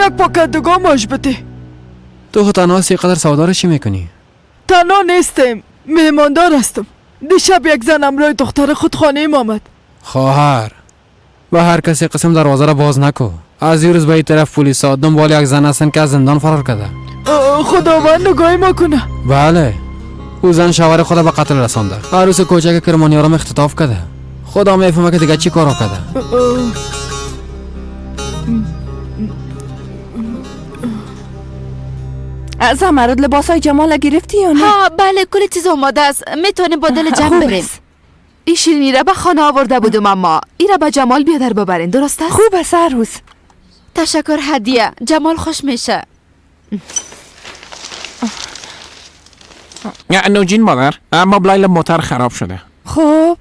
یک پاکت دیگه ماش بده. تو خود تنها هستی، قدر سودا رو چی میکنی؟ تنها نیستم، مهماندار هستم. دیشب یک زن همراه دختر خود خانه ما آمد. خواهر، به هر کسی قسم دروازه را باز نکو. از این روز به این طرف پلیسا دنبال یک زن هستن که از زندان فرار کرده. خداوند نگاهی ما کنه. بله، او زن شوهر خود به قتل رسانده، عروس کوچک کرمانیارم اختطاف کرده. خدا میفهمه که دیگه چی کارا کرده. زمرد لباسای جمال گرفتی یا نه؟ ها بله، کل چیز آماده است، میتونیم با دل جمع بریم. این شیرینی را به خانه آورده بودم، اما ای را به جمال بیادر ببرین، درست است؟ خوب است عروس. تشکر هدیه، جمال خوش میشه. نوجین مادر، اما بلایل موتر خراب شده. خب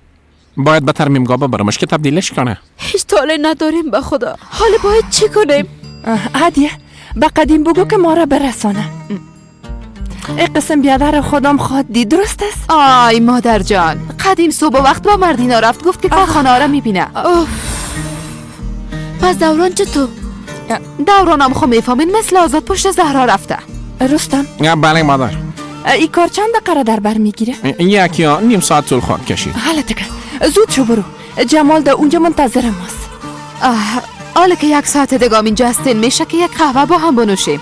باید به ترمیمگاه ببرمش که تبدیلش کنه. هیچ طالع نداریم به خدا، حالا باید چی کنیم؟ هدیه به قدیم بگو که ما را برسانه. ای قسم بیادر خودم خواد دید، درست است؟ آی مادر جان، قدیم صبح وقت با مردینا رفت، گفت که کارخانه را میبینه. پس دوران چطور؟ دورانم خو میفهمین مثل آزاد پشت زهرا رفته. رستم. بله مادر. ای کار چند دقیقه در بر میگیره؟ یک یا نیم ساعت طول خواهد کشید. حالا دیگه زود شو برو، جمال در اونجا منتظر ماست. حالا که یک ساعت دیگه اینجا هستین، میشه که یک قهوه با هم بنوشیم.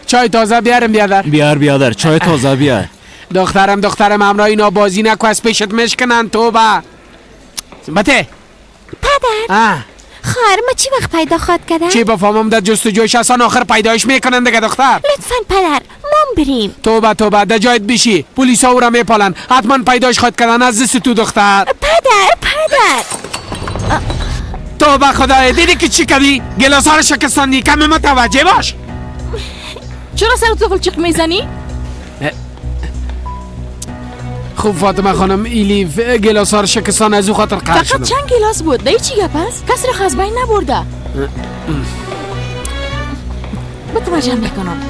چای تازه بیارم بیادر. بیار بیادر، چای تازه بیار. دخترم دخترم همراه اینا بازی نکو، از پیشت مشکنن. توبه بته. پدر، خواهر ما چی وقت پیدا خواد کردن؟ چی بفهمم، در جستجویش هستن، آخر پیدایش میکنن دیگه دختر. لطفا پدر مام بریم. توبه توبه، در جایت بیشی، پلیسا او را میپالن، حتما پیدایش خواد کردن از دست تو دختر. پدر پدر، توبه خدای، دیدی که چی کردی؟ گلاس ها رو شکستاندی، کمی متوجه باش. چرا سر طفل چیق میزنی؟ خوب فاطمه خانم، ایلیف گلاس ها رو شکستان، از او خاطر قهر شدم. فقط چند گلاس بود، ده چی گپ است؟ کسی را از بین نبرده. متوجه میکنم.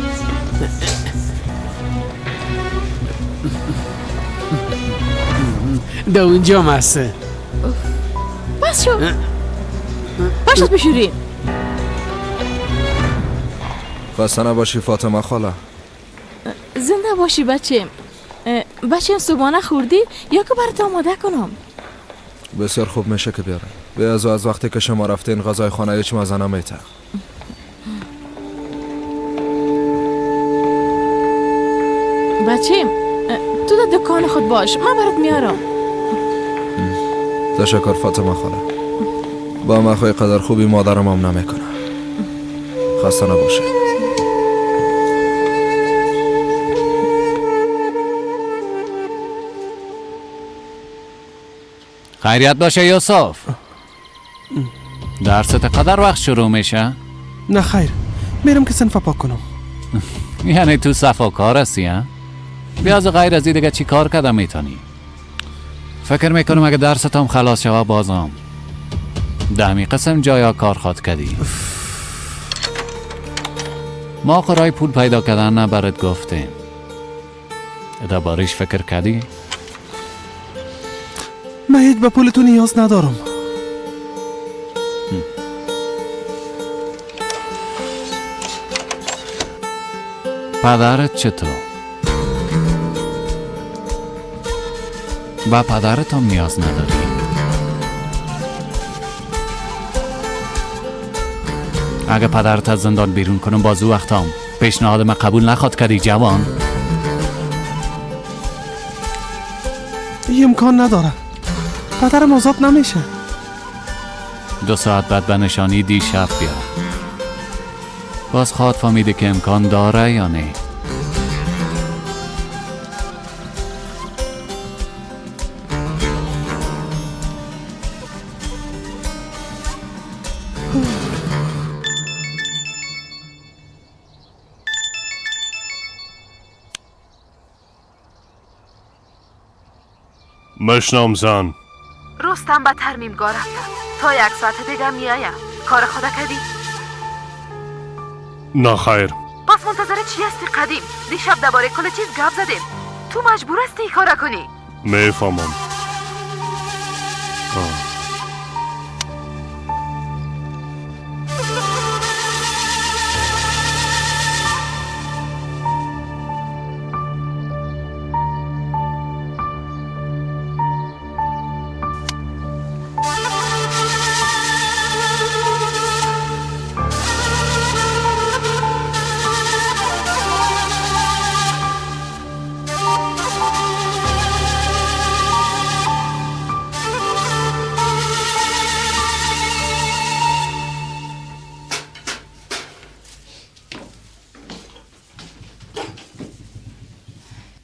ده اونجا مسته. بس شو، باش از بشوری. خسته نباشی فاطمه خاله. زنده باشی بچیم. بچیم صبحانه خوردی یا که برات آماده کنم؟ بسیار خوب میشه که بیارم. به از وقتی که شما رفتین غذای خانه هیچ مزه نمیته. بچیم تو در دکان خود باش، من برات میارم. تشکر فاطمه خاله. با مخوی قدر خوبی مادرم هم نمیکنه. خسته نباشی. خیریت باشه یوسف. درست قدر وقت شروع میشه؟ نه خیر، میرم که صنف پاک کنم. یعنی تو صفاکار هستی ها؟ بیاز غیر از این دیگه چی کار کردم میتونی؟ فکر میکنم اگه درست هم خلاص شوه بازم دهمی قسم جایا کار خواد کردی. ما قرای پول پیدا کردن نه برات گفتیم، دربارش فکر کردی؟ من هیچ به پول تو نیاز ندارم. پدرت چطور؟ با پدرت هم نیاز نداری؟ اگه پدرت از زندان بیرون کنم باز او وقتام پیشنهاد من قبول نخواد کردی جوان؟ این امکان نداره، پدرم آزاد نمیشه. 2 ساعت بعد به نشانی دیشب بیا. باز خواد فهمیده که امکان داره یا نه. مشنام زن. رستم به ترمیمگاه رفتم، تا 1 ساعت دیگه میایم. کار خدا کردی؟ نه خیر. پس منتظر چی هستی قدیم؟ دیشب درباره کل چیز گپ زدیم. تو مجبور هستی این کارا کنی. میفهمم.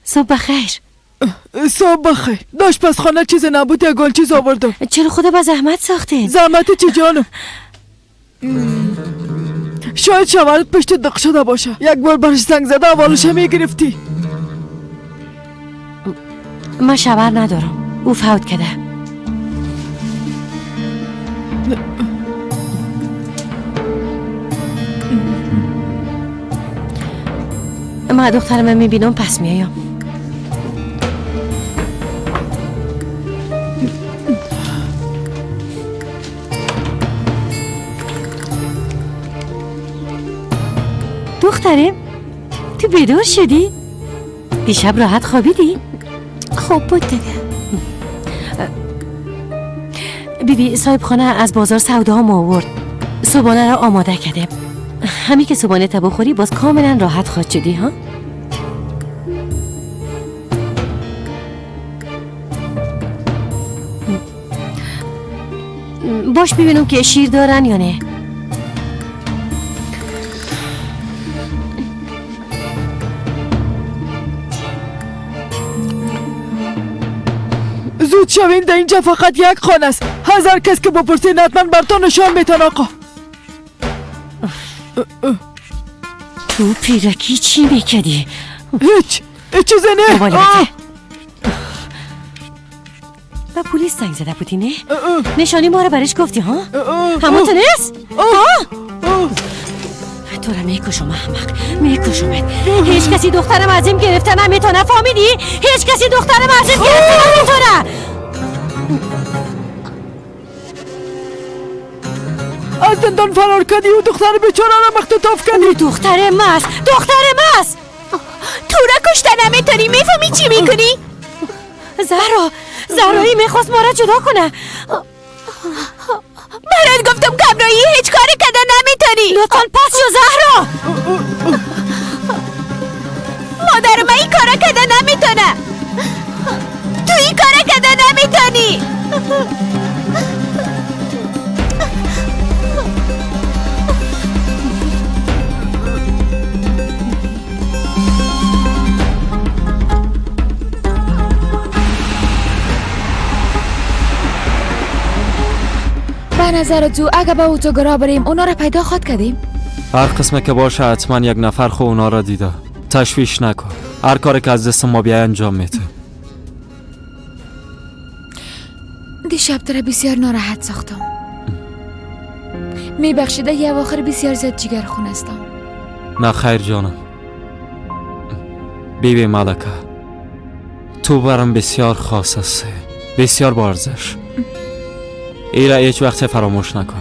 صبح بخیر. صبح بخیر. د آشپزخانه چیز نبود، یگان چیز آوردم. چرا خدا با زحمت ساختین؟ زحمت چی جانم؟ شاید شوهرت پشت دق شده باشه. یک بار برش زنگ زده اولش میگرفتی. من شوهر ندارم، او فوت کرده. من دخترم میبینم پس میایم. دخترم تو بیدار شدی؟ دیشب راحت خوابیدی؟ خوب بود دیگه. بیبی صاحب خانه از بازار سودا هم آورد، صبحانه را آماده کرده. همین که صبحانه تا بخوری باز کاملا راحت خواهد شدی. ها؟ باش ببینم که شیر دارن یا نه. زود شوین، در اینجا فقط یک خانه است. هزار کس که بپرسین حتما بر تو نشان میتن آقا. تو پیرکی چی میکردی؟ هیچ چیزی نه. با پلیس زنگ زده بودی نه؟ نشانی ما رو برش گفتی ها؟ همون تو نیست؟ ها؟ تو را میکشم احمق، میکشمت. هیچ کسی دخترم از این گرفته نمیتونه، فهمیدی؟ هیچ کسی دخترم از این گرفته نمیتونه. از زندان فرار کردی و دختر بیچاره را مختطاف کردی. دختر ماست، دختر ماست. تو را کشته نمیتونی، میفهمی چی میکنی؟ زهرا، زهرایی میخواست ما را جدا کنه. برات گفتم کمرایی هیچ کاری کرده نمیتونی. لطفا پس شو زهرا. مادر من این کارا کرده نمیتونه، تو این کارا کرده نمیتونی. به نظر تو اگه به اتوگرا بریم اونا را پیدا خواد کردیم؟ هر قسمه که باشه حتما یک نفر خو اونا را دیده. تشویش نکن، هر کاری که از دست ما بیای انجام میده. دیشب تو را بسیار ناراحت ساختم، میبخشیده. یه اواخر بسیار زیاد جگر خون هستم. نه خیر جانم. بیبی ملکه، تو برم بسیار خاص هستی، بسیار با ارزش. ایره هیچ وقت فراموش نکن.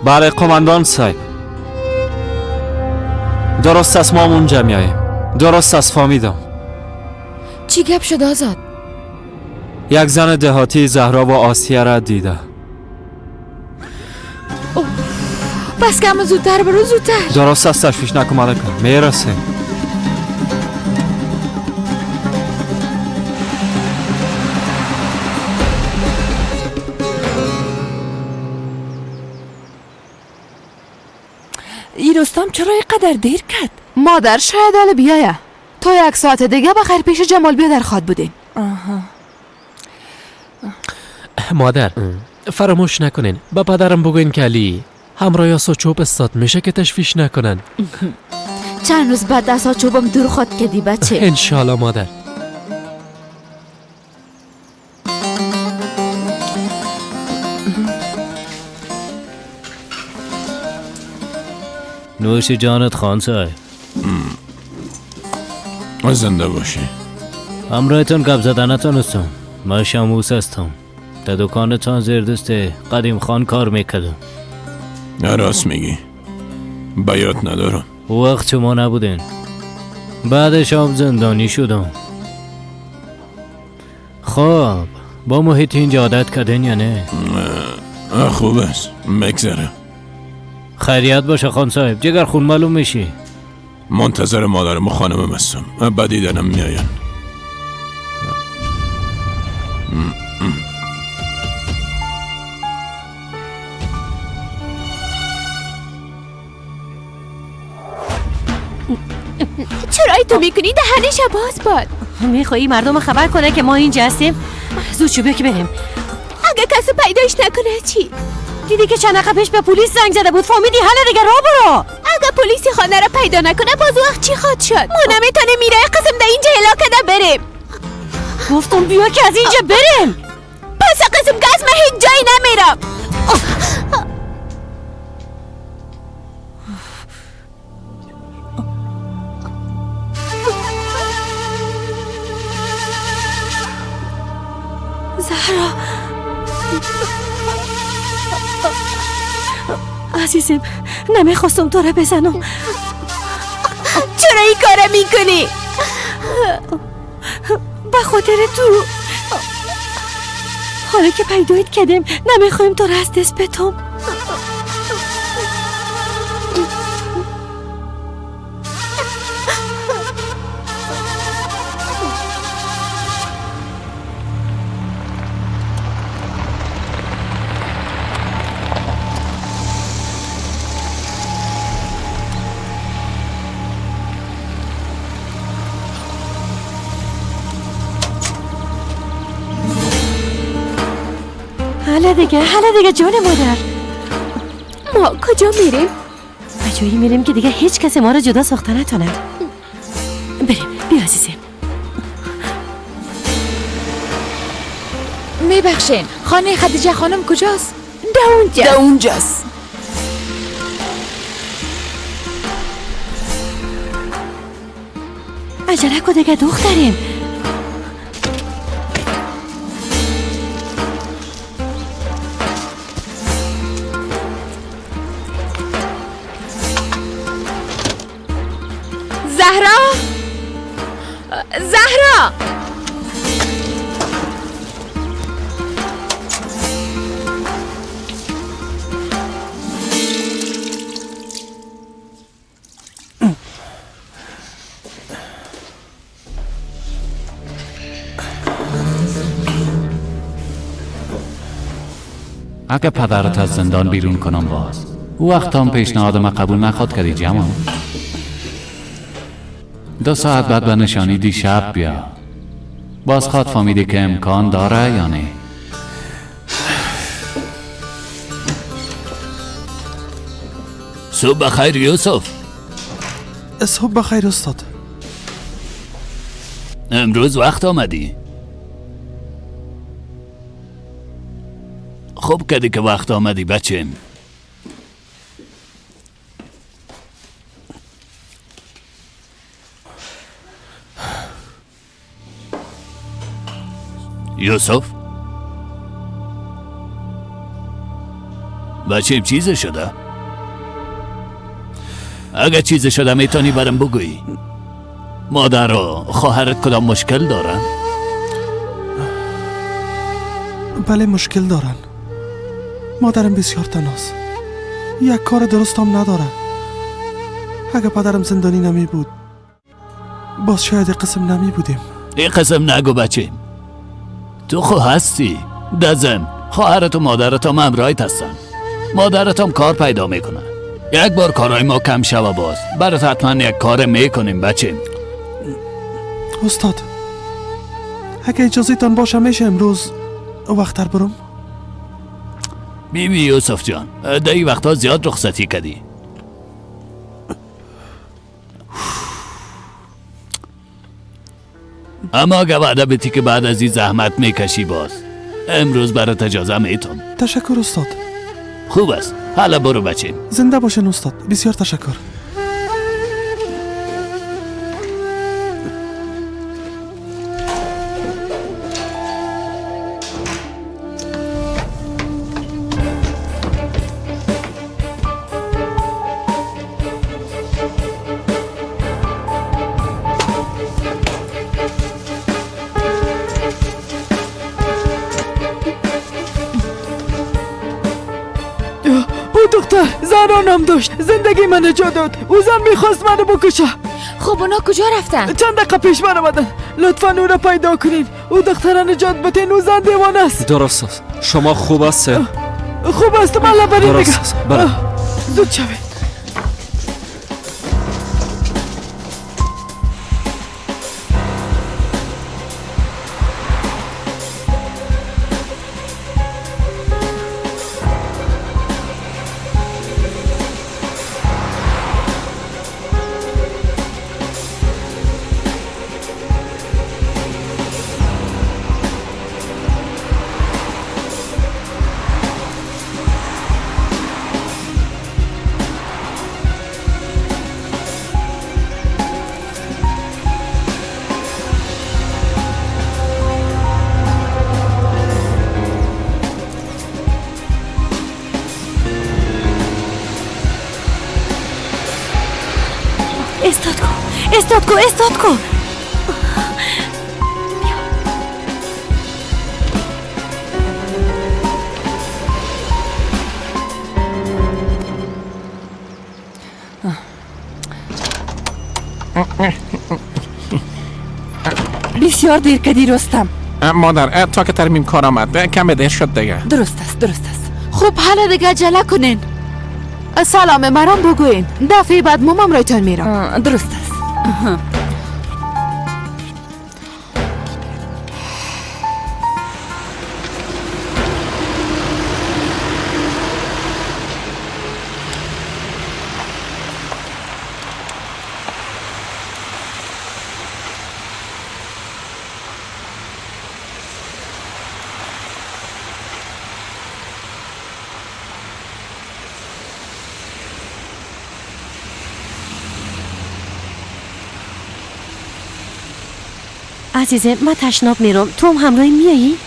بله قماندان صاحب، درست است، ما اونجا میاییم. درست است، فهمیدم. چی گپ شد آزاد؟ یک زن دهاتی زهرا و آسیه را دیده. پس کم زودتر برو، زودتر. درست است، تشویش نکن ملکه، میرسیم. ای رستم چرا اینقدر دیر کرد؟ مادر شاید حالا بیایه. تا یک ساعت دیگه بخیر پیش جمال بیادر خواد بودیم. آها. مادر فراموش نکنین به پدرم بگوین که علی همراه چوب استاد میشه که تشویش نکنن. چند روز بعد از چوبم دور خواد کردی بچه. انشالله مادر. نوش جانت خان صاحب. زنده باشی. همراهتون گپ زده نتونستم. من شموس هستم. در دکانتان زیر دست قدیم خان کار میکردم. نه راست میگی، بیات ندارم. او وقت شما نبودین. بعدش هم زندانی شدم. خب با محیط اینجا عادت کردین یا نه؟ خوب است، مگذره. خیریت باشه خان صاحب، جگر خون معلوم میشی. منتظر مادرم و خانمم هستم، بعد دیدنم میآین. چرا تو میکنی؟ دهنش باز باد. میخوایی مردم خبر کنه که ما اینجا هستیم؟ زود شو بیا که بریم. اگه کسی پیداش نکنه چی؟ دیدی که چند دقیقه پیش به پلیس زنگ زده بود، فهمیدی؟ حالا دیگه راه برو. اگه پلیس خانه را پیدا نکنه باز وقت چی خواهد شد؟ ما نمیتونه میره قسم در اینجا هلاک کرده بریم. گفتم بیا که از اینجا بریم. پس قسم که از من هیچ جایی نمیرم. زهرا عزیزم، نمیخواستم تو را بزنم. چرا این کار میکنی؟ به خاطر تو. حالا که پیدایت کردیم نمیخوایم تو را از دست بدم. حالا دیگه جان مادر. ما کجا میریم؟ به جایی میریم که دیگه هیچ کسی ما رو جدا ساخته نتونه. بریم، بیا عزیزم. میبخشین، خانه خدیجه خانم کجاست؟ ده اونجاست. عجله کو دیگه دختریم. زهرا، زهرا، اگه پدرت از زندان بیرون کنم باز او وقت هم پیشنهاد ما قبول نخواد کردی جوان. 2 ساعت بعد به نشانی دیشب بیا. باز خواد فهمیده که امکان داره یا نه. صبح بخیر یوسف. صبح بخیر استاد. امروز وقت آمدی؟ خوب کردی که وقت آمدی بچم. یوسف بچیم چیز شده؟ اگه چیز شده میتونی برم بگویی. مادر و خواهرت کدام مشکل دارن؟ بله مشکل دارن. مادرم بسیار تنهاست، یک کار درست هم نداره. اگه پدرم زندانی نمی بود باز شاید قسم نمی بودیم. این قسم نگو بچیم، تو خو هستی دزم. خواهرت و مادرت هم همراهت هستن. مادرت هم کار پیدا میکنه. یک بار کارهای ما کم شوه باز برات حتما یک کار میکنیم بچیم. استاد اگه اجازه تان باشه میشه امروز وقتر برم؟ بی بی یوسف جان، در این وقتا زیاد رخصتی کردی. اما اگه وعده بیتی که بعد از این زحمت میکشی باز امروز برات اجازه میتم. تشکر استاد. خوب است، حالا برو بچیم. زنده باشین استاد، بسیار تشکر. زهرا نام داشت، زندگی من نجات داد. او زن میخواست منو بکشه. خب اونا کجا رفتن؟ چند دقیقه پیش من آمدن. لطفا او را پیدا کنین. او دختر نجات بدین، او زن دیوانه است. درست است. شما خوب است؟ خوب است. من بریم دیگه. درست است. بله. زود شوید. استاد کو. بسیار دیر کردی رستم. مادر تا که ترمیم کار آمد کم دیر شد دیگه. درست است. خب حالا دیگه عجله کنین. سلام مرام بگوین دفعه بعد مامام رایتان میرم. درست است. عزیزه من تشناب میرم، تو هم همراهی میایی؟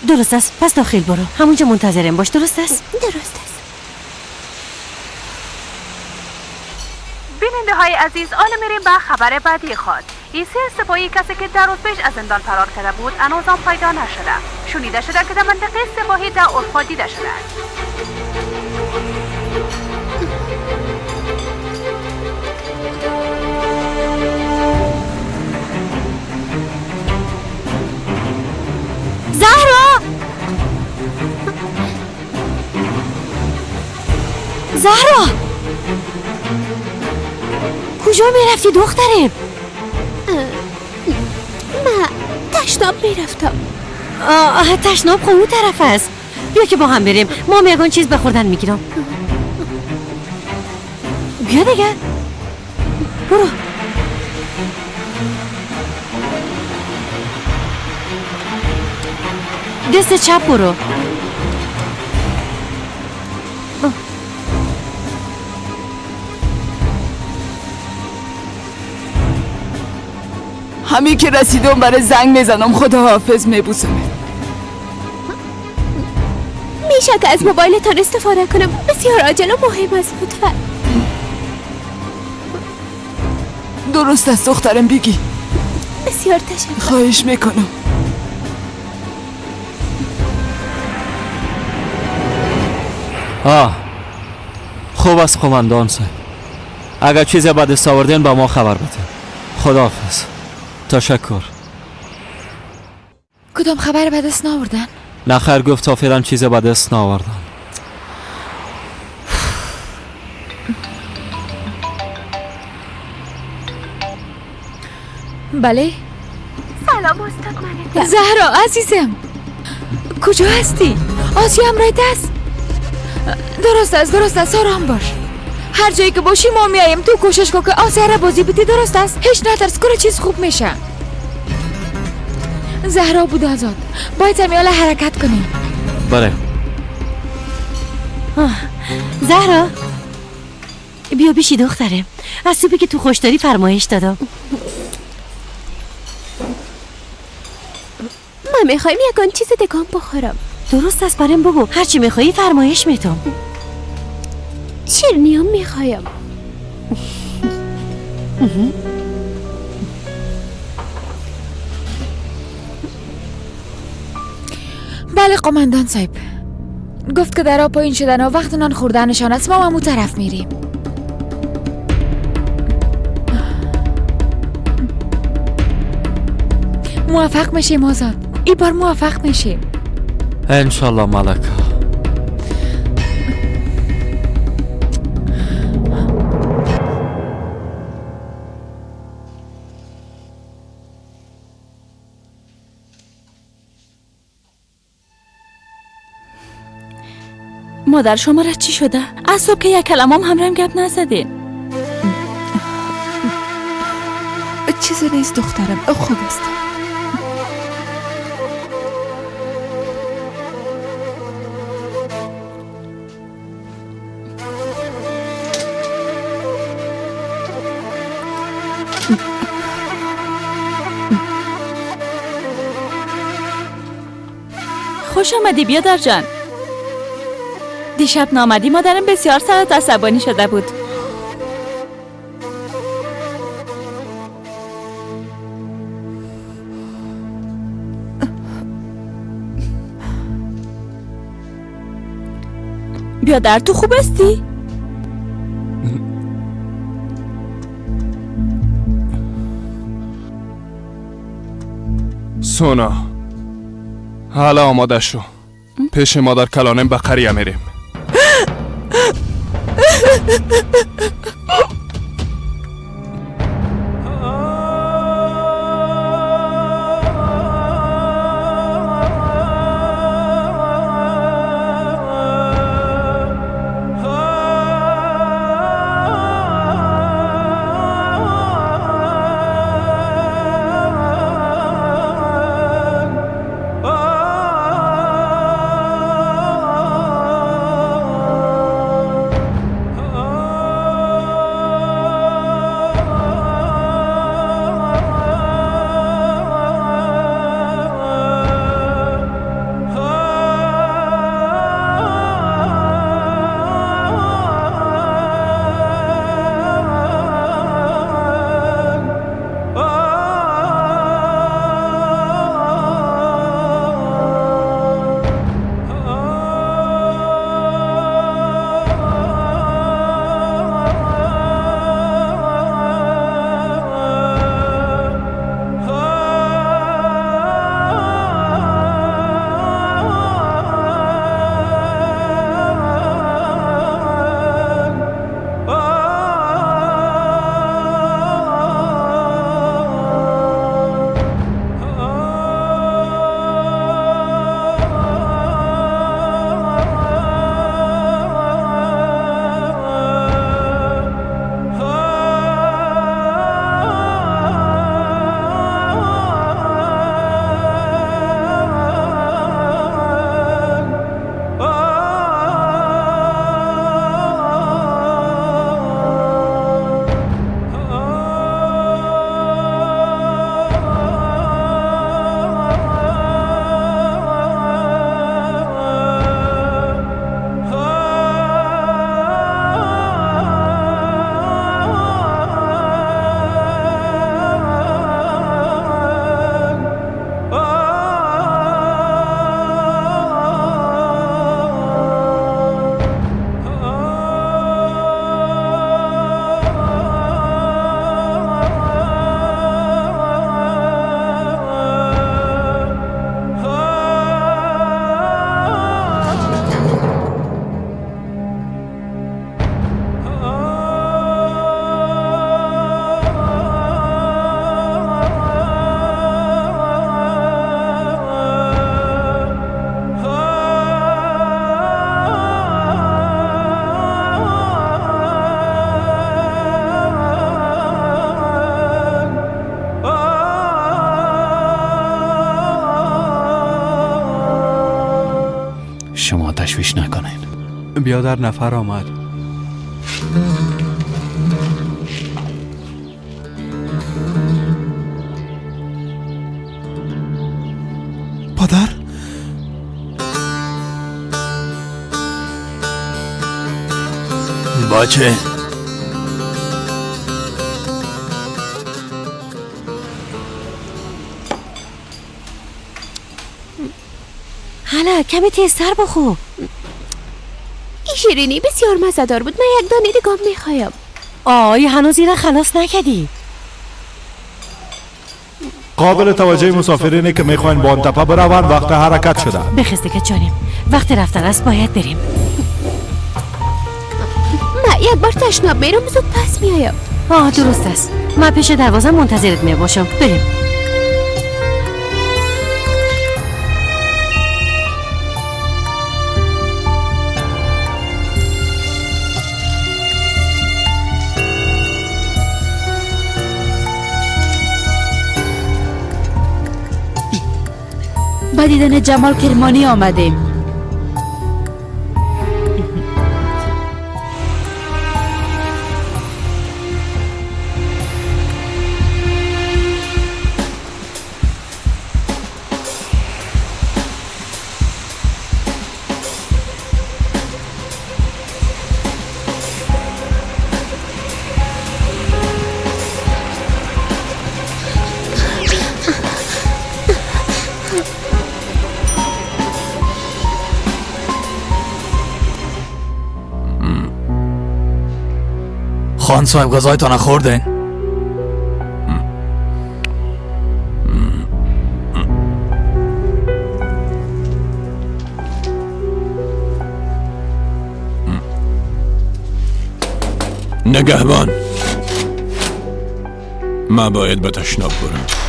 درست است، پس داخل برو، همونجا منتظرم باش. درست است؟ درست است. بیننده های عزیز، حالا میریم به خبر بعدی خود. ایسر سپاهی کسی که در روز پیش از زندان فرار کرده بود هنوز هم پیدا نشده. شنیده شده که در منطقه سپاهی در اورفا دیده شده است. زهرا! زهرا! کجا میرفتی دخترم؟ من تشناب میرفتم. آه تشناب خب اون طرف است. بیا که با هم بریم. ما یگان چیز بخوردن میگیرم. بیا دیگه، برو. دست چپ برو. همین که رسیدم برای زنگ میزنم. خدا حافظ، میبوسم. میشه که از موبایلتان استفاده کنم؟ بسیار عاجل و مهم است. لطفا. درست است دخترم، بگی. بسیار تشکر. خواهش میکنم. آه خوب است قماندان صاحب، اگر چیزی به دست آوردین به ما خبر بده. خداحافظ. تشکر. کدام خبر به دست نآوردن؟ نه خیر، گفت تا فعلا چیزی به دست نآوردن. بله. سلام استاد منه. زهرا عزیزم کجا هستی؟ آسیا همراهت است؟ درست است، آرام باش. هر جایی که باشی ما میاییم. تو کوشش کن که آسیا را بازی بدی. درست است؟ هیچ نترس، کل چیز خوب میشه. زهرا بود آزاد، باید همیاله حرکت کنیم. بله. زهرا بیا بیشی دخترم، از سوپی که تو خوش داری فرمایش دادم. من میخوایم یکان چیز دکان بخورم. درست است، برام بگو هرچی میخوایی فرمایش میتم. شیرینیام میخوایم. بله قماندان صاحب گفت که درها پایین شدن و وقت نان خوردنشان است، ما هم اون طرف میریم. موفق میشیم آزاد، این بار موفق میشیم انشالله. ملکه مادر شما را چی شده؟ از صبح که یک کلمه هم همراهم گپ نزدین. چیزی نیست دخترم، خوب است. خوش آمدی بیادر جان. دیشب نامدی مادرم بسیار سرت عصبانی شده بود. بیادر تو خوب هستی؟ سونا حالا آماده شو، پیش مادر کلانم به قریه میریم. شما تشویش نکنین. بیادر نفر آمد. پدر؟ باچه حالا کمی تیزتر بخو. این شیرینی بسیار مزه‌دار بود. من یک دانه دیگه میخوایم. آی هنوز این را خلاص نکردی. قابل توجه مسافرینی که میخواین بانتپه بروند وقت حرکت شده. بخیز دیگه جانم، وقت رفتن است، باید بریم. من یک بار تشناب میرم زود پس میایم. آه درست است، من پیش دروازه منتظرت میباشم. بریم. به دیدن جمال کرمانی آمدیم. خان صاحب غذایتان خوردین؟ نگهبان، ما باید به تشناب برم.